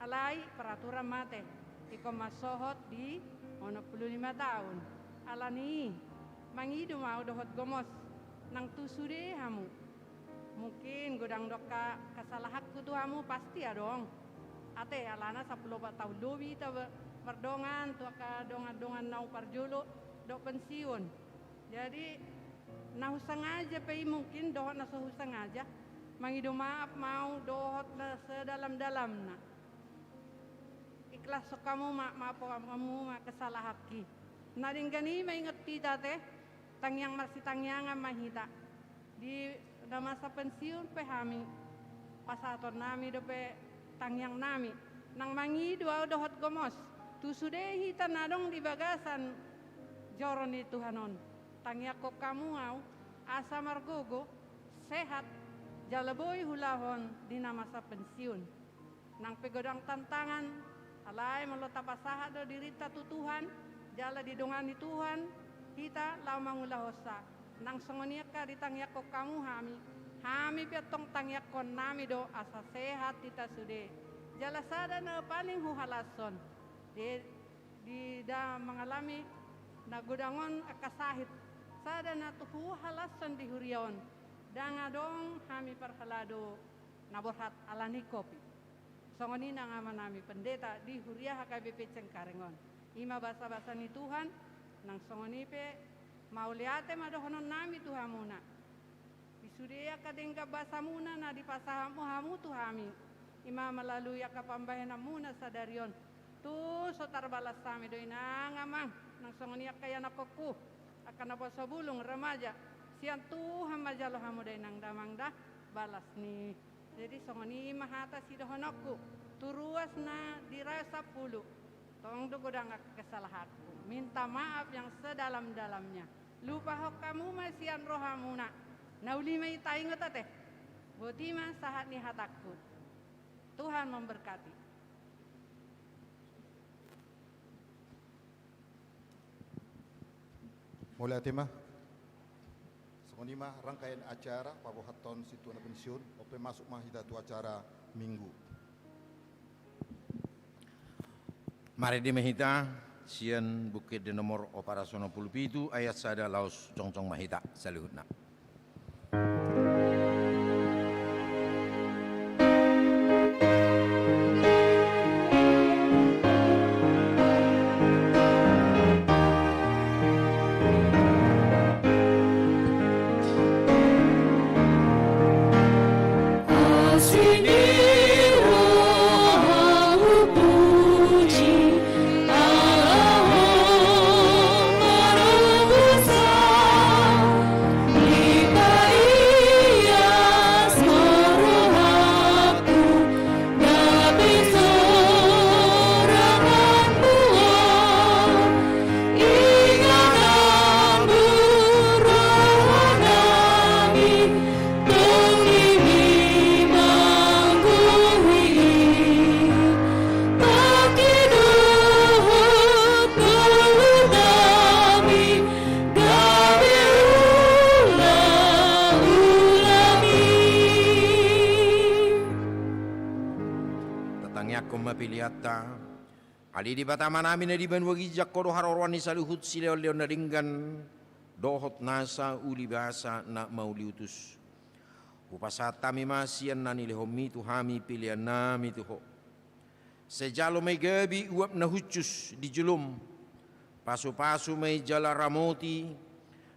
Alai peraturan ma ate, ingkon mansohot di onom pulu lima taon. Alani i, mangido ma au dohot gomos nang tu sude hamu. Mungkin godang do angka kesalahanku tu hamu, pasti adong. Ate, alana sampulu opat taon lobi hita be-, mardongan tu angka dongan-dongan naung parjolo dohot pensiun. Jadi, na husangaja pe i mungkin dohot na so husangaja, mangido maaf ma au dohot na sedalam-dalamna. Ikhlas hamu ma, maaf hamu ma kesalahanki. Na denggan i ma ingot hita ate, tangiang marsitangiangan ma hita. Di na masa pensiun pe hami, pasahatonnami dope tangiangnami. Nang mangido au dohot gomos tu sude hita na adong di bagasan joro ni Tuhan on. Tangiangkon hamu au asa margogo, sehat, jala boi huulahon di na masa pensiun. Nang pe godang tantangan, alai molo tapasahat do dirinta tu Tuhan, jala didongani Tuhan hita laho mangulahonsa. Nang songon i angka ditangiangkon hamu hami, hami pe antong tangiangkonnami do asa sehat hita sude. Jala sada na paling huhalashon, di, di da mangalami na godang on angka sahit, sada na tu huhalashon di huria on, ndang adong hami parhalado na borhat alani covid. Songon i nang amanami pendeta di huria H K B P Cengkareng on. I ma basa-basa ni Tuhan, nang songon i pe mauliate ma dohononnami tu hamuna. Di sude angka denggan basamuna na dipasahat hamu tu hami. I ma melalui angka pambahenanmuna sadari on. Tung so tarbalas hami do i nang amang, nang songon i angka ianakhonku, angka na poso bulung, remaja, sian Tuhan ma jalo hamu da i nang damang da, balas ni. Jadi songon i ma hata sidohononku, tu ruas na di rayo sampulu, tong do godang angka kesalahanku, minta maaf yang sedalam-dalamnya. Lupahon hamu ma sian rohamuna, na uli ma i taingot ate. Boti ma sahat ni hatangku. Tuhan memberkati. Mauliate ma. Songon i ma rangkaian acara paboahon sintua na pensiun, on pe masuk ma hita tu acara Minggu. Marende ma hita sian Buku Ende nomor opat ratus onom pulu pitu ayat sada laos jongjong ma hita saluhutna. Tatangiangkon ma peleanta. Ale Debata Amanami na di banua ginjang, Ho do haroroan ni saluhut silehon-lehon na denggan dohot nasa ulibasa na mauliutus. Hupasahat hami ma sian na nilehonMi tu hami peleannami tu Ho. Sai jalo ma i gabe uap na hushus di jolom. Pasu-pasu ma i jala ramoti,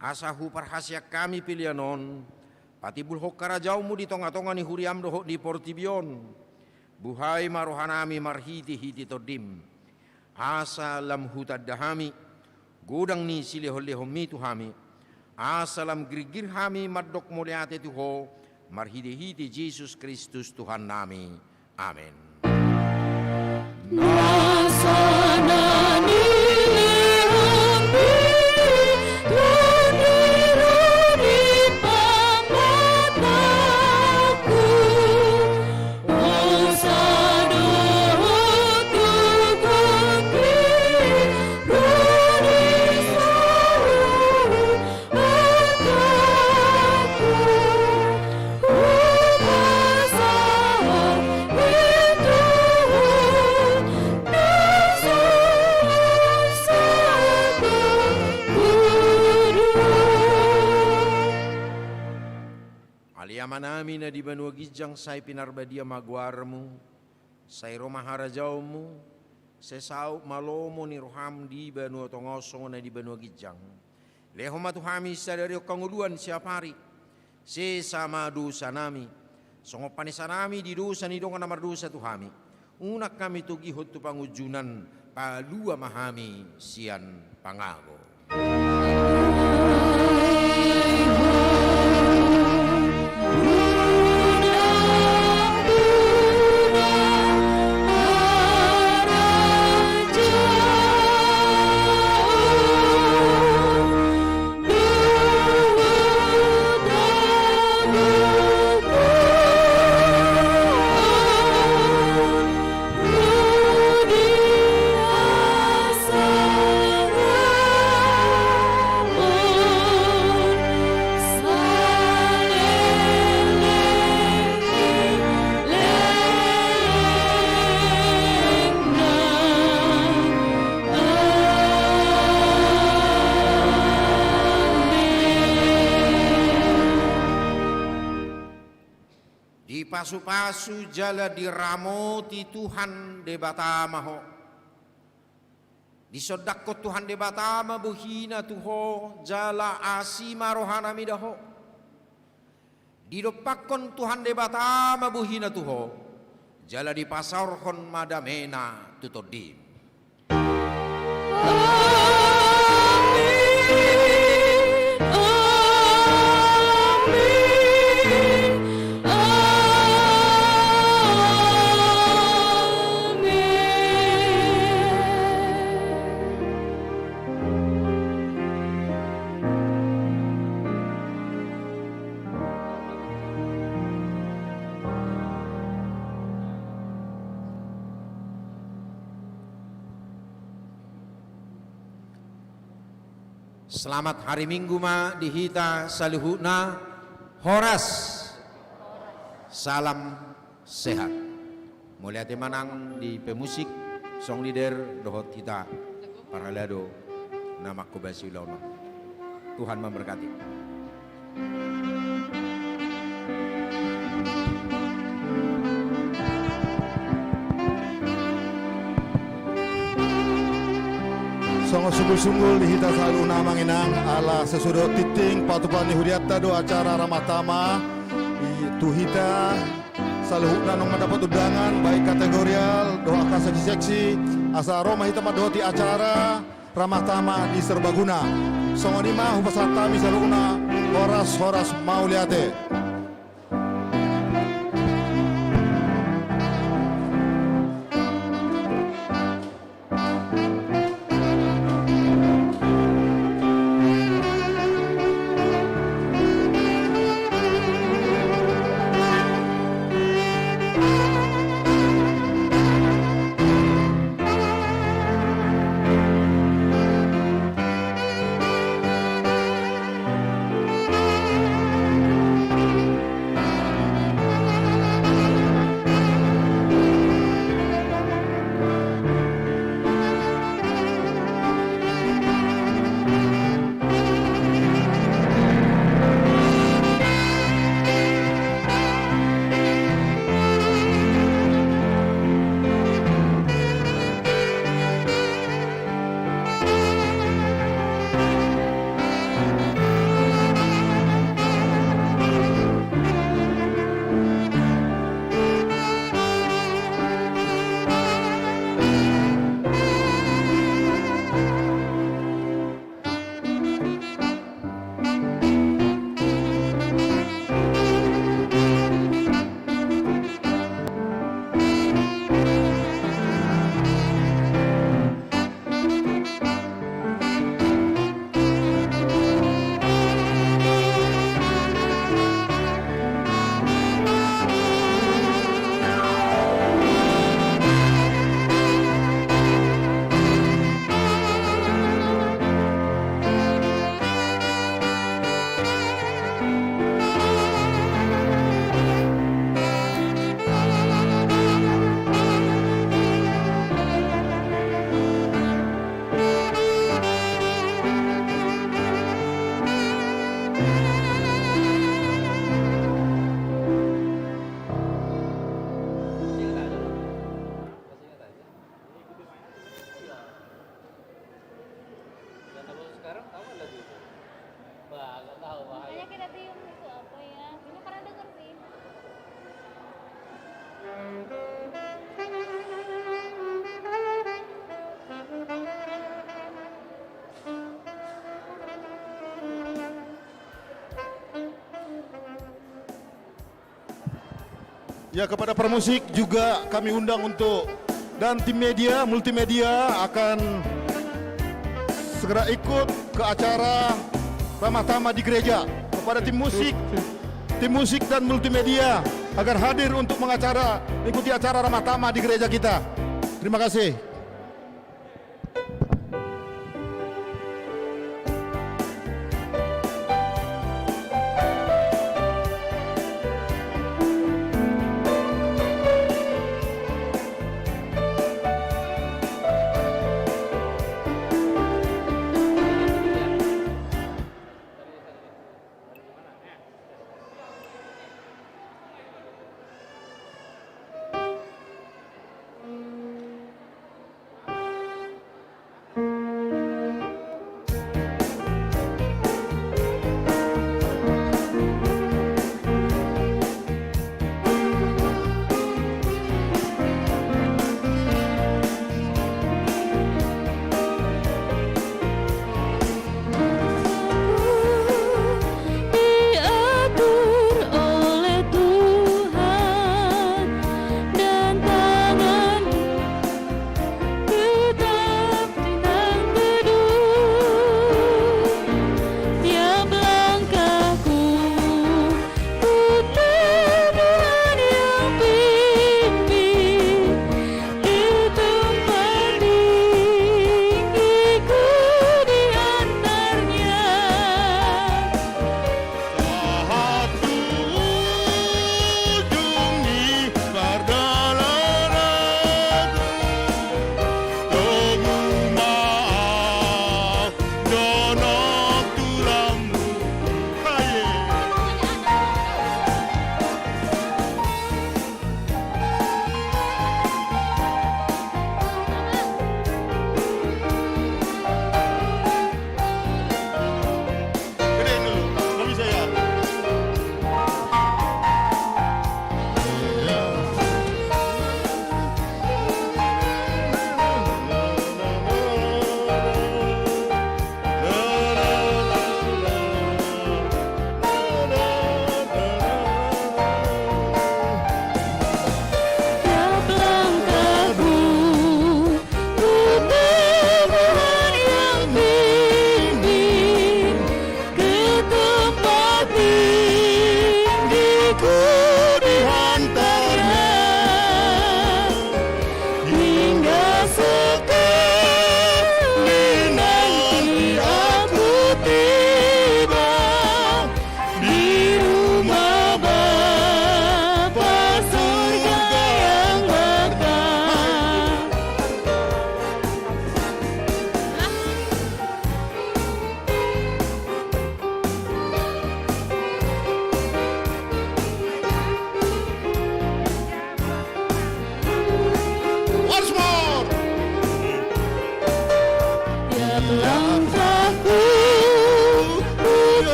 asa huparhaseang hami pelean on, patimbulhon harajaonMu di tonga-tonga ni huriaM dohot di portibi on. Buhai ma rohanami marhite-hite TondiM, asa lam hutanda hami godang ni silehonlehonmi tu hami, asa lam girgir hami mandok mauliate tu Ho, marhitehite Jesus Kristus Tuhannami. Amen. Ale Amanami na di banua ginjang, sai pinarbadia ma goarmu, sai ro ma harajaonmu, sai saut ma lomo ni roham di banua tonga on songon na di banua ginjang. Lehon ma tu hami sadari on hangoluan siapari. Sesa ma dosanami, songon panesanami di dosa ni dongan na mardosa tu hami. Unang hami togihon tu pangunjunan, palua ma hami sian pangago. Dipasupasu jala diramoti Tuhan Debata ma ho. Disondangkon Tuhan Debata ma bohina tu ho, jala asi ma rohana mida ho. Didompakkon Tuhan Debata ma bohina tu ho, jala dipasaorhon ma damena tu tondim. Selamat hari Minggu ma di hita saluhutna. Horas. Salam sehat. Mauliate ma nang di pemusik, song leader, dohot hita parhalado na manghobasi ulaon on. Tuhan memberkati. Songon sunggul-sunggul di hita saluhutna amang inang, ala sesuai dohot tingting patupaon ni hurianta do acara Ramah Tamah i, tu hita saluhutna naung mandapot undangan, baik kategorial dohot angka seksi-seksi, asa ro ma hita mandohoti acara Ramah Tamah di Serbaguna. Songon i ma hupasahat hami saluhutna, horas, horas, mauliate. Ya, kepada para musik juga kami undang untuk, dan tim media, multimedia akan segera ikut ke acara Ramah Tamah di gereja. Kepada tim musik, tim musik dan multimedia agar hadir untuk mengacara, ikuti acara Ramah Tamah di gereja kita. Terima kasih.